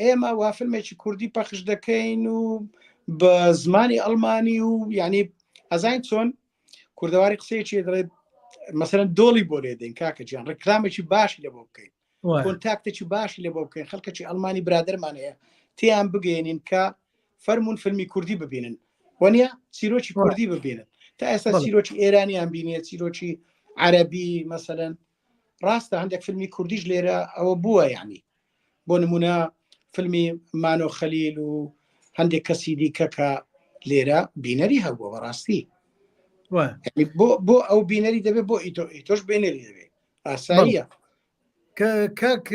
S2: ئێمە وا فیلمێکی کوردی پەخش دەکەین و بە زمانی ئەڵمانی و یعنی ئەزین چۆن کوردەواری قسەیەکی دەڵێت مەسەرەن دۆڵی بۆ لێ دێن کاکە گیان ڕیکلامێکی باشی لە بۆ بکەین کۆنتاکتێکی باشی لە بۆ بکەین خەڵکێکی ئەڵمانی برادەرمان هەیە تیان بگەێنین کە فەرمونون فیلمی کوردی ببینن وەنیە چیرۆکی کوردی ببینن تا ئێستا چیرۆکی ئێرانیان بینێ چیرۆکی عەربی مەسەەن ڕاستە هەندێک فیلمی کوردیش لێرە ئەوە بووە یعنی بۆ نمونە فیلمی مانۆ خەلیل و هەندێک کەسی دیکە کە لێرە بینەری هەبووە بەڕاستی بۆ بۆ ئەو بینەری دەبێت بۆ ئیتۆ ئیتۆش بینەری دەبێت ئاساییە
S1: کاک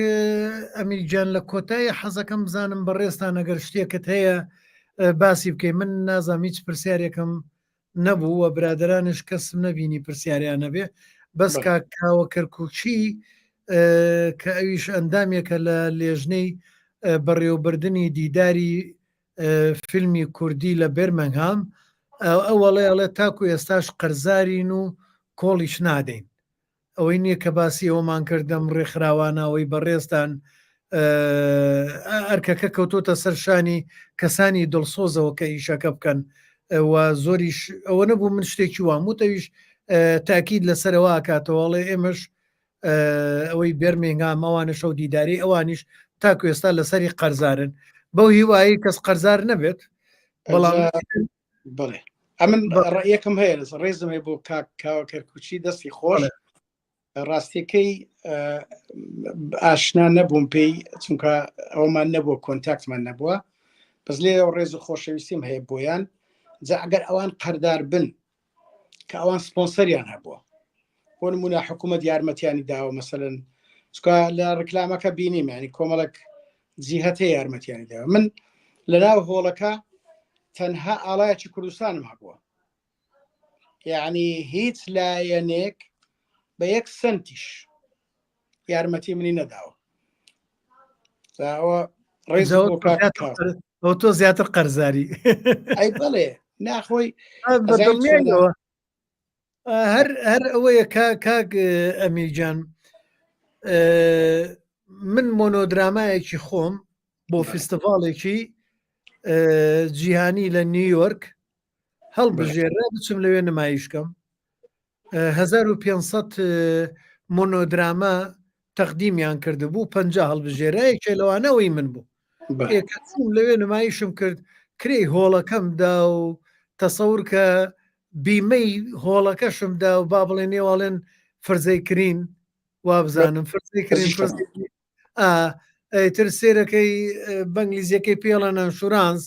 S1: ئەمیر گیان لە کۆتایی حەزەکەم بزانم بەڕێزتان ئەگەر شتێکت هەیە باسی بکەی من نازانم هیچ پرسیارێکم نەبوو و برادرانش کەسم نەبینی پرسیاریان نەبێ بەس کاک کاوە کەرکوکی کە ئەویش ئەندامێکە لە لێژنەی بەڕێوەبردنی دیداری فیلمی کوردی لە بێرمنگهام ئەوەڵێ ئەڵێ تاکو ئێستاش قەرزارین و کۆڵیش نادەین ئەوەی نییە کە باسی ئەوەمان کرد ئەم ڕێکخراوانە ئەوەی بەڕێزتان ئەرکەکە کەوتۆتە سەر شانی کەسانی دڵسۆزەوە کە ئیشەکە بکەن و زۆریش ئەوە نەبوو من شتێکی وام وتەویش تاکید لەسەرەوە کاتەوەڵێ ئێمەش ئەوەی بێرمینگام ئەوانە شەو دیداری ئەوانیش تاکو ئێستا لەسەری قەرزارن بەو هیوایی کەس قەرزار نەبێت بەڵام
S2: بڵێ ئەمن ڕەیەکم هەیە لەسەر ڕێزم هەیە بۆ کاک کاوە کەرکوچی دەستی خۆش ڕاستیەکەی ئاشنا نەبووم پێی چونکە ئەومان نەبووە کۆنتاکتمان نەبووە. بەس لێرەوە ڕێز و خۆشەویستیم هەیە بۆیان جا ئەگەر ئەوان قەردار بن کە ئەوان سپۆنسەریان هەبووە بۆ نمونە حکوومەت یارمەتیانی داوە مەسەن چکە لە ڕکلامەکە بینیم ینی کۆمەڵک جیهەتە یارمەتیانی داوە من لە ناو هۆڵەکە تەنها ئاڵایەکی کوردستانم هەبووە یعنی هیچ لایەنێک بە یەک سنتیش یارمەتی منی نەداوە ئەوە ڕێز
S1: بۆ تۆ زیاتر قەرزاری
S2: ئەی بەڵێ ناخۆی
S1: هەر هەر ئەوەیە کاک ئەمیرجان من مۆنۆدرامایەکی خۆم بۆ فستیڤالێکی جیهانی لە نیویۆرک هەڵبژێرە بچم لەوێ نمایشکەم 1500 مۆنۆدراما تەقدیمیان کردبوو پ هەڵبژێرە یەکێ لەوانەوەی من بوو چوم لەوێ نمایشم کرد کرێی هۆڵەکەم دا و تەسەور کە بیمەی هۆڵەکەشم دا و با بڵێ نێواڵێن فرزەی کرین وابزانم فرزەی کرین ئیتر سێرەکەی بەنگلیزیەکەی پێڵەن ئەنشورانس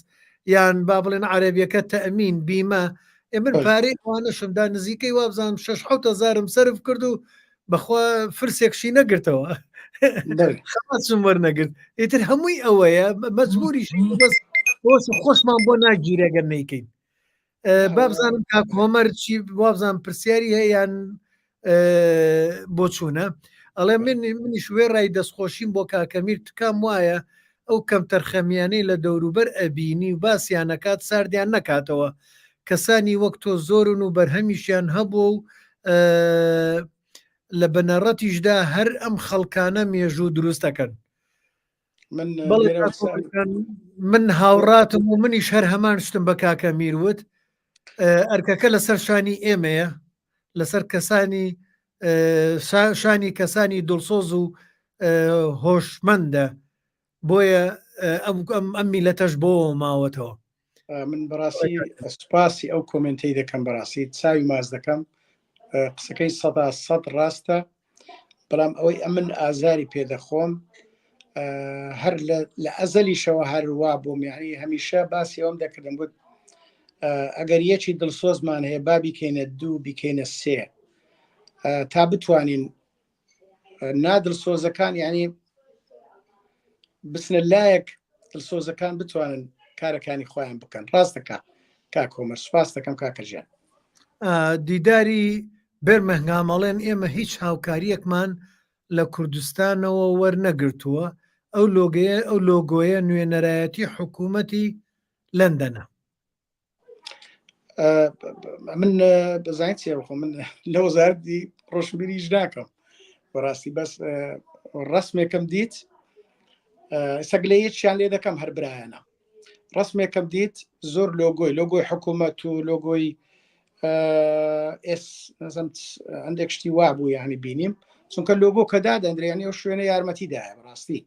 S1: یان با بڵێن عەربیەکە تەمین بیمە ئێ من پارەی ئەوانەشمدا نزیکەی وابزانم 6 هزارم سرف کرد و بەخوا فرسێکشی نەگرتەوە خەڵاتشم وەرنەگرت ئیتر هەمووی ئەوەیە مەجبوریش بەس خۆشمان بۆ ناگیرێ گەر نەیکەین بابزانم کاک هۆمەر چی وابزانم پرسیاری هەیە یان بۆچوونە ئەڵێ من منیش وێڕای دەستخۆشیم بۆ کاکەمیر تکام وایە ئەو کەمتەرخەمیانەی لە دەوروبەر ئەبینی و باسیان نەکات ساردیان نەکاتەوە کەسانی وەک تۆ زۆرن و بەرهەمیشیان هەبووە و لە بنەڕەتیشدا هەر ئەم خەڵکانە مێژوو دروست دەکەن.
S2: من
S1: من هاوڕاتم و منیش هەر هەمان شتم بە کاکە میر وت ئەرکەکە لەسەر شانی ئێمەیە لەسەر کەسانی شانی کەسانی دڵسۆز و هۆشمەندە بۆیە ئەم میلەتەش بۆ ماوەتەوە
S2: من بەڕاستی سوپاسی ئەو کۆمنتەی دەکەم بەڕاستی چاوی ماز دەکەم قسەکەی سەدا سەد ڕاستە بەڵام ئەوەی ئەمن ئازاری پێدەخۆم هەر لە ئەزەلیشەوە هەروا بۆم یعنی هەمیشە باسی ئەوم دەکردم گوت ئەگەر یەکی دڵسۆزمان هەیە با بیکەینە دوو بیکەینە سێ تا بتوانین نادڵسۆزەکان یعنی بچنە لایەک دڵسۆزەکان بتوانن کارەکانی خۆیان بکەن ڕاستەکە کاک هۆمەر سوپاس دەکەم کاکە ژیان
S1: دیداری بێرمەهنگام ئەڵێن ئێمە هیچ هاوکاریەکمان لە کوردستانەوە وەرنەگرتووە ئەو لۆگەیە ئەو لۆگۆیە نوێنەرایەتی حکوومەتی لەندەنە
S2: من بەزانین چێ بخۆ من لە وەزارتی ڕۆشنبیریش ناکەم بەڕاستی بەس ڕسمێکم دیت سەگلەیەکیان لێ دەکەم هەر برایەنە ڕسمێکم دیت زۆر لۆگۆی لۆگۆی حکوومەت و لۆگۆی ئێس نەزم هەندێک شتی وا بوو یعنی بینیم چونکە لۆگۆ کە دادەندرێ یعنی ئەو شوێنە یارمەتی دایە بەڕاستی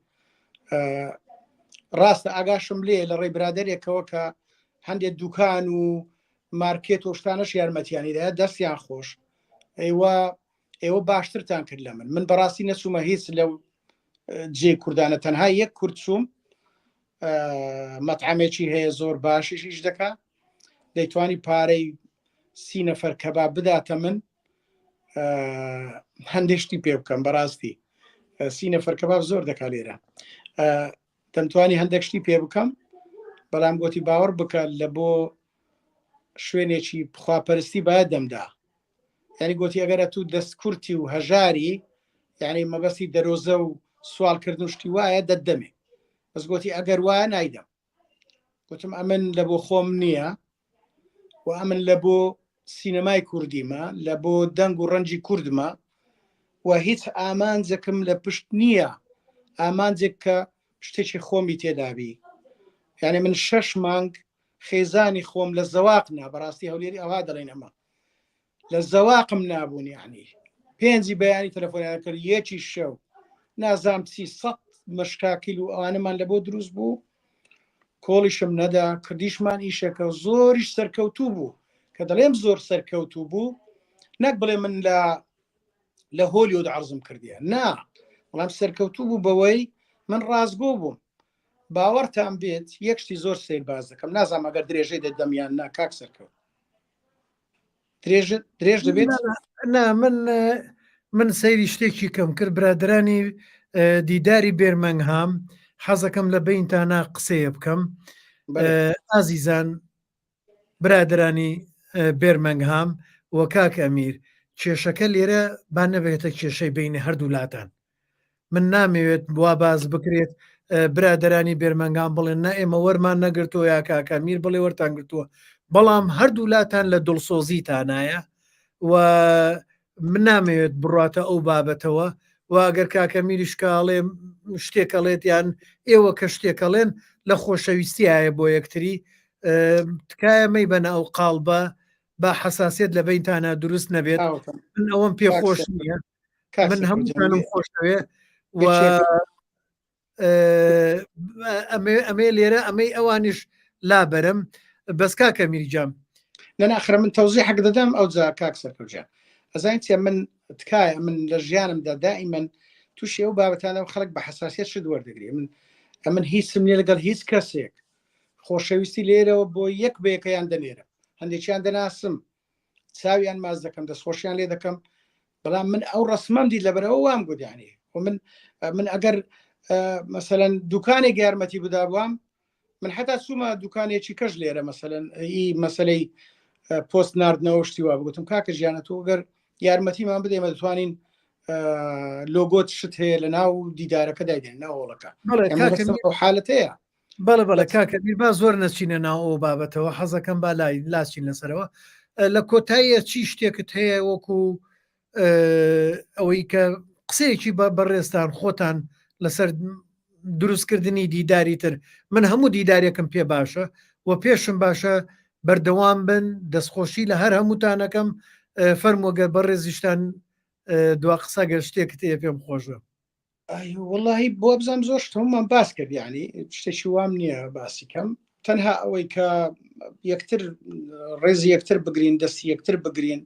S2: ڕاستە ئاگاشم لێ لە ڕێی برادێکەوە کە هەندێک دوکان و مارکێت و شتانەش یارمەتیانی دایە دەستیان خۆش ئێوە ئێوە باشترتان کرد لە من من بەڕاستی نەچوومە هیچ لەو جێ کوردانە تەنها یەک کورد چووم مەتعامێکی هەیە زۆر باشیش ئیش دەکا دەیتوانی پارەی سی نەفەر کەباب بداتە من هەندێک شتی پێ بکەم بەڕاستی سی نەفەر کەباب زۆر دەکا لێرە دەمتوانی هەندێک شتی پێ بکەم بەڵام گوتی باوەڕ بکە لە بۆ شوێنێکی خواپەرستی باید دەمدا یعنی گوتی ئەگەر تو دەست کورتی و هەژاری یعنی مەبەستی دەرۆزە و سوالکردن و شتی وایە دەدەمێ بەس گوتی ئەگەر وایە نایدەم گوتم ئەمن لە بۆ خۆم نییە و ئەمن لە بۆ سینەمای کوردیمە لە بۆ دەنگ و ڕەنجی کوردمە و هیچ ئامانجێکم لە پشت نییە ئامانجێک کە شتێکی خۆمی تێدابی یعنی من شەش مانگ خێزانی خۆم لە زەواق نا بەڕاستی هەولێری ئەوها دەڵێن ئەمە لە زەواقم نابوون یعنی پێنجی بەیانی تەلەفۆنیان کرد یەکی شەو نازام چی سەد مشکاکیل و ئەوانەمان لە بۆ دروست بوو کۆڵیشم نەدا کردیشمان ئیشەکە زۆریش سەرکەوتوو بوو کە دەڵێم زۆر سەرکەوتوو بوو نەک بڵێ من لە لە هۆلیۆد عرضم کردیە نا بەڵام سەرکەوتوو بوو بەوەی من ڕاستگۆ بووم. باوەڕتان بێت یەک شتی زۆر سیر باز دەکەم نازانم ئەگەر درێژەی دەدەم یان نا کاک سەرکەوت درێژ درێژ دەبێت
S1: نا من من سەیری شتێکی کەم کرد برادرانی دیداری بێرمەنگهام حەزەکەم لە بینتانە قسەیە بکەم ئازیزان برادرانی بێرمەنگهام و کاک ئەمیر کێشەکە لێرە با نەبێتە کێشەی بینی هەردوو لاتان من نامەوێت وا باس بکرێت برادرانی بێرمەنگان بڵێن نە ئێمە وەرمان نەگرتووە یا کاکە میر بڵێ وەرتان گرتووە بەڵام هەردوو لاتان لە دڵسۆزیتانایە و من نامەوێت بڕاتە ئەو بابەتەوە و ئەگەر کاکە میریش کاڵێ شتێکەڵێت یان ئێوە کە شتێکەڵێن لە خۆشەویستیایە بۆ یەکتری تکایە مەیبەنە ئەو قاڵبە با حساسیت لە بینتانە دروست نەبێت من ئەوەم پێ خۆش نییە من هەمووتانم خۆشەوێ و ئەمێ لێرە ئەمەی ئەوانیش لابەرم بەس کاکە میرجام
S2: نەناخرە من تەوزی حەق دەدەم ئەو جا کاک سەرکەوجان ئەزانین چیە من تکایە من لە ژیانمدا دائیمەن تووشی ئەو بابەتانە و خەڵک بە حساسیت شت وەردەگری من ئەمن هیچم نییە لەگەڵ هیچ کەسێک خۆشەویستی لێرەوە بۆ یەک بە یەکەیان دەنێرم هەندێکیان دەناسم چاویان ماز دەکەم دەستخۆشیان لێ دەکەم بەڵام من ئەو ڕسمەم دیت لەبەرەوە وام گوتیانی و من من ئەگەر مەسەەن دوکانێک یارمەتی بدابووم من حتا چوومە دوکانێکی کەش لێرە مەسەەن ئی مەسلەی پۆست نردنەوە شتی وا بگوتم کاکە ژیانە تۆ گەر یارمەتیمان بدەێمە دەتوانین لۆگۆت شت هەیە لە ناو دیدارەکە دایدێن ناوڵەکە حالەتەیە
S1: بەڵێ بەڵێ کاکە میر با زۆر نەچینە ناو ئەو بابەتەوە حەزەکەم با لای لاچین لەسەرەوە لە کۆتاییە چی شتێکت هەیە وەکو ئەوەی کە قسەیەکی بە بەڕێزتان خۆتان لەسەر دروستکردنی دیداری تر من هەموو دیدارێکم پێ باشە و پێشم باشە بەردەوام بن دەستخۆشی لە هەر هەمووتانەکەم فەرمووەگەر بەڕێزیشتان دوا قسە گەر شتێکت هەیە پێم خۆشە
S2: وەڵاهی بۆ بزانم زۆر شت هەموومان باس کرد یعنی شتێکی وام نییە باسی کەم تەنها ئەوەی کە یەکتر ڕێزی یەکتر بگرین دەستی یەکتر بگرین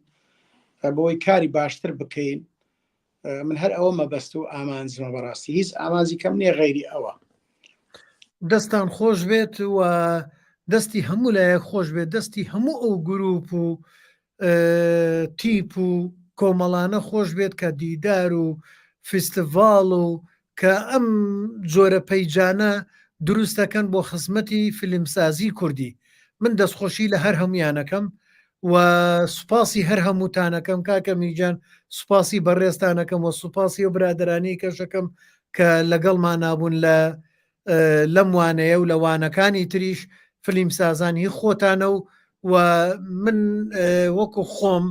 S2: بۆی کاری باشتر بکەین من هەر ئەوە مەبەست و ئامانجمە بەڕاستی هیچ ئامانجی کەم نییە غەیری ئەوە
S1: دەستان خۆش بێت و دەستی هەموو لایەک خۆش بێت دەستی هەموو ئەو گروپ و تیپ و کۆمەڵانە خۆش بێت کە دیدار و فیستیڤاڵ و کە ئەم جۆرە پەیجانە دروست دەکەن بۆ خزمەتی فیلمسازی کوردی من دەستخۆشی لە هەر هەمویانەکەم و سوپاسی هەر هەمووتانەکەم کاکە میرجان سوپاسی بەڕێزتانەکەم و سوپاسی و برادرانی کەشەکەم کە لەگەڵمان نابوون لە لەم وانەیە و لە وانەکانی تریش فلیمسازان هی خۆتانە و و من وەکو خۆم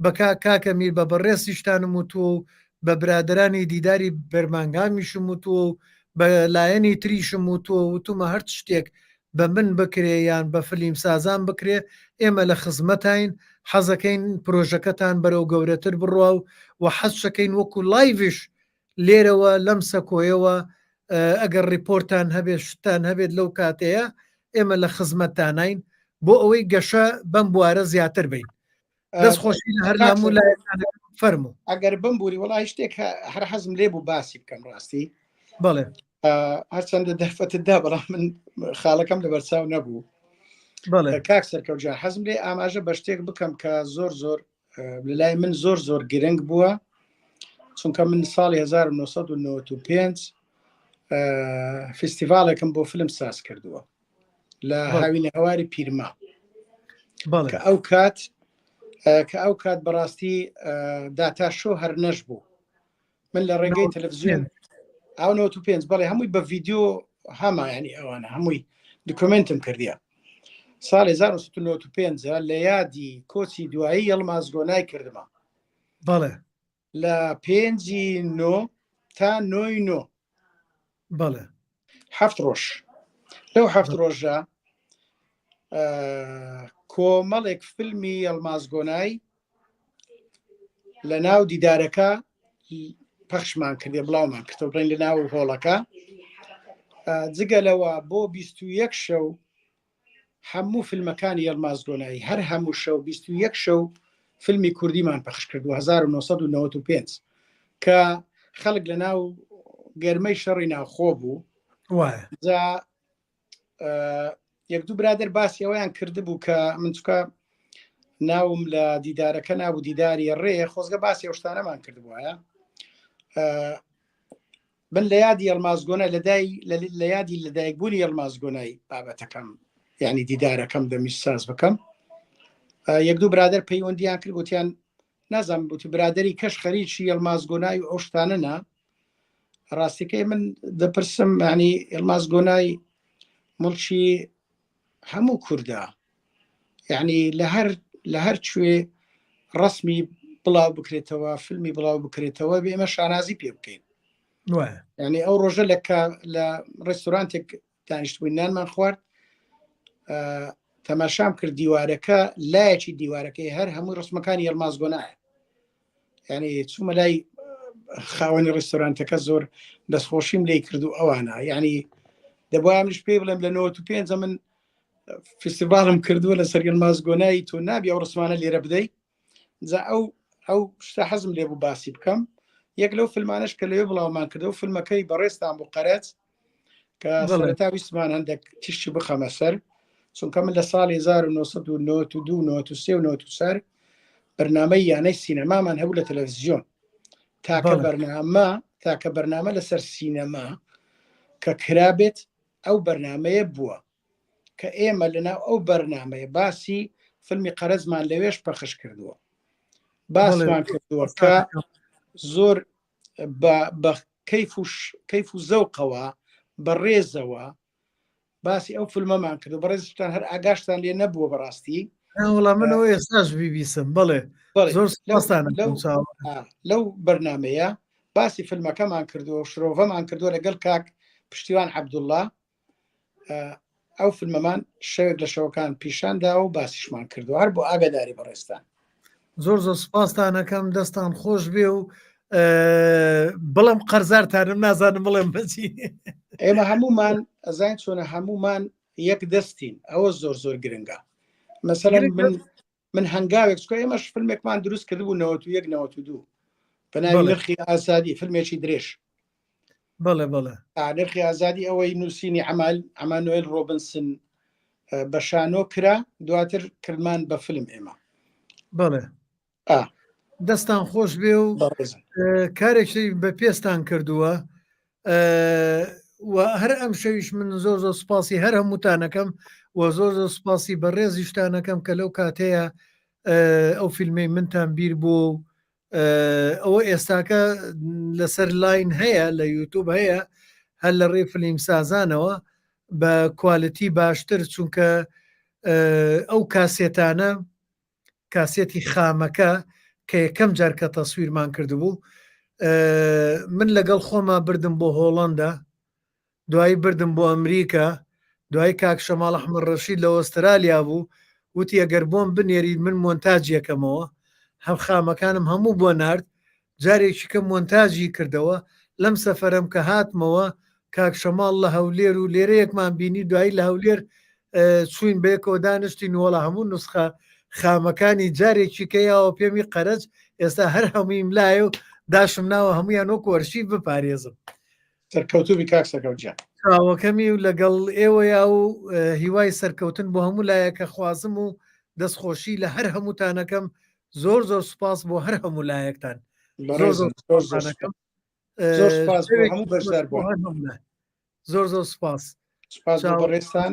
S1: بە کاکە میر بە بەڕێزیشتانم وتووە و بە برادرانی دیداری بەرمانگامیشم وتووە و بە لایەنی تریشم وتووە وتومە هەر شتێک بە من بکرێ یان بە فلیمسازان بکرێ ئێمە لە خزمەتین حەزەکەین پرۆژەکەتان بەرەو گەورەتر بڕوا و و حەزشەکەین وەکو لایڤش لێرەوە لەم سەکۆیەوە ئەگەر ڕیپۆرتان هەبێت شتتان هەبێت لەو کاتەیە ئێمە لە خزمەتتانین بۆ ئەوەی گەشە بەم بوارە زیاتر بین دەست خۆشی لە هەر لامو لایەکان فەرموو
S2: ئەگەر بمبوری وڵی شتێک هەر حەزم لێ بوو باسی بکەم ڕاستی
S1: بەڵێ
S2: هەرچەندە دەرفەتت دا بەڵام من خاڵەکەم لە بەرچاو نەبوو
S1: بەڵێ
S2: کاک سەرکەوت حەزم لێ ئاماژە بە شتێک بکەم کە زۆر زۆر لەلای من زۆر زۆر گرنگ بووە چونکە من ساڵی 1995 فستیڤالێکم بۆ فیلم ساز کردووە لە هاوینە هەواری پیرما کە ئەو کات کە ئەو کات بەڕاستی داتا شۆ هەر نەش بوو من لە ڕێگەی تەلەڤزیۆن ئەو 95 بەڵێ هەمووی بە ڤیددیو هەما ینی ئەوانە هەمووی دکمنتم کردیە ساڵی 1995 لە یادی کۆچی دوایی یەڵماز گۆنای کردمە
S1: بەڵێ
S2: لە پێنجی نۆ تا نۆی نۆ
S1: بەڵێ
S2: هەفت ڕۆژ لەو هەفت ڕۆژە کۆمەڵێک فیلمی یەڵماز گۆنای لە ناو دیدارەکە پەخشمان کردێ بڵاومان کردەوە بڵێن لە ناو هۆڵەکە جگە لەوە بۆ 21 شەو هەموو فیلمەکانی یەڵماز گۆنایی هەر هەموو شەو 21 شەو فیلمی کوردیمان پەخش کردو 1995 کە خەڵک لە ناو گەرمەی شەڕی ناوخۆ بوو.
S1: وایە
S2: جا یەک دوو برادر باسی ئەوەیان کردبوو کە من چکە ناوم لە دیدارەکە نابوو دیداری ڕێ خۆزگە باسی ئەو شتانەمان کردبووایە من لە یادی یەڵمازگۆنە لە دای لە یادی لەدایکبوونی یەڵمازگۆنای بابەتەکەم یعنی دیدارەکەم دەمیست ساز بکەم یەک دوو برادر پەیوەندیان کرد گوتیان نازانم بوتی برادری کەش خەریکی یەڵمازگۆنای و ئەو شتانە نا ڕاستیەکەی من دەپرسم ینی یەڵماز گۆنای مڵکی هەموو کووردا یعنی لە هەر لە هەر کوێ ڕسمی بڵاو بکرێتەوە فیلمی بڵاو بکرێتەوە بێ ئێمە شانازی پێ بکەین یعنی ئەو ڕۆژە لە لە ڕێستورانتێک دانیشتبووین نانمان خوارد تەماشام کرد دیوارەکە لایەکی دیوارەکەی هەر هەمووی ڕسمەکانی یەڵماز گۆنایە یعنی چوومە لای خاوەنی ڕێستۆرانتەکە زۆر دەستخۆشیم لی کرد و ئەوانە یعنی دەبواە منش پێی بڵێم لە 95 من فستیڤالم کردووە لە سەر یەڵماز گۆنایی تۆ نابی ئەو ڕسمانە لێرە بدەیت جا ئەو ئەو شتە حەزم لێ بوو باسی بکەم یەک لەو فیلمانش کە لەوێ بڵاومان کردەوە فیلمەکەی بەڕێزتان بوو قەرەج کە سەرەتا ویستمان هەندێک تیشکی بخەمە سەر چونکە من لە ساڵی 1992 93 و 94 بەرنامەی یانەی سینەمامان هەبوو لە تەلەڤزیۆن تاکە بەرنامە تاکە بەرنامە لەسەر سینەما کە کرابێت ئەو بەرنمەیە بووە کە ئێمە لەناو ئەو بەرنمەیە باسی فیلمی قەرەجمان لەوێش پەخش کردووە باسمان کردووە کە زۆر بە کەیف و کەیف و زەوقەوە بە ڕێزەوە باسی ئەو فیلمەمان کرد و بەڕێزتان هەر ئاگاشتان لێ نەبووە بەڕاستی
S1: وەڵا منەوە ئێستاش بیبیسم بەڵێ زۆر سپاستان
S2: لەو بەرنمەیە باسی فیلمەکەمان کردووە و شرۆڤەمان کردووە لەگەڵ کاک پشتیوان عەبدوڵڵا ئەو فیلمەمان شەوێک لە شەوەکان پیشان داوە و باسیشمان کردو هەر بۆ ئاگاداری بەڕێزتان.
S1: زۆر زۆر سپاستان ئەکەم دەستان خۆش بێ و بڵم قەرزارتانم نازانم بڵێم بەچی
S2: ئێمە هەمومان ئەزانین چۆنە هەمومان یەک دەستین ئەوە زۆر زۆر گرنگە مەسەلەن من من هەنگاوێک چکە ئێمەش فیلمێکمان دروست کردبوو 91 92 بە ناوی نرخی ئازادی فیلمێکی درێژ
S1: بەڵێ بەڵێ
S2: نرخی ئازادی ئەوەی نووسینی ئەمال ئەمانوێل ڕۆبنسن بە شانۆ کرا دواتر کردمان بە فیلم ئێمە
S1: بەڵێ دەستان خۆش بێ و کارێکی بە پێستان کردووە و هەر ئەم شەویش من زۆر زۆر سپاسی هەر هەمووتانەکەم و زۆر زۆر سپاسی بەڕێزیشتانەکەم کە لەو کاتەیە ئەو فیلمەی منتان بیر بوو و ئەوە ئێستاکە لەسەر لاین هەیە لە یوتوب هەیە هەر لە ڕێی فلیم سازانەوە بە کوالتی باشتر چونکە ئەو کاسێتانە کاسێتی خامەکە کە یەکەم جار کە تەسویرمان کردبوو من لەگەڵ خۆما بردم بۆ هۆڵندا دوایی بردم بۆ ئەمریکا دوای کاک شەماڵ ئەحمەد ڕەشید لە ئۆسترالیا بوو وتی ئەگەر بۆم بنێریت من مۆنتاج یەکەمەوە هەم خامەکانم هەموو بۆ نارد جارێکی کە مۆنتاجی کردەوە لەم سەفەرەم کە هاتمەوە کاک شەماڵ لە هەولێر و لێرە یەکمان بینی دوایی لە هەولێر چوین بەیەکەوە دانیشتین وەڵا هەموو نوسخە خامەکانی جارێکی کە یاوە پێمی قەرەج ئێستا هەر هەموویم لایە و داشم ناوە هەمویان وەکو ئەرشیف بپارێزم.
S2: سەرکەوتوو بی کاک سەرکەوت گیان.
S1: چاوەکەمی و لەگەڵ ئێوەیا و هیوای سەرکەوتن بۆ هەموو لایەکە خوازم و دەستخۆشی لە هەر هەمووتانەکەم زۆر زۆر سوپاس بۆ هەر هەموو لایەکتان زۆر زۆر سوپاستانەکەم
S2: زۆر سوپاس بۆ هەموو بەشداربووان
S1: زۆر زۆر سوپاس
S2: سوپاس بۆ بەڕێزتان.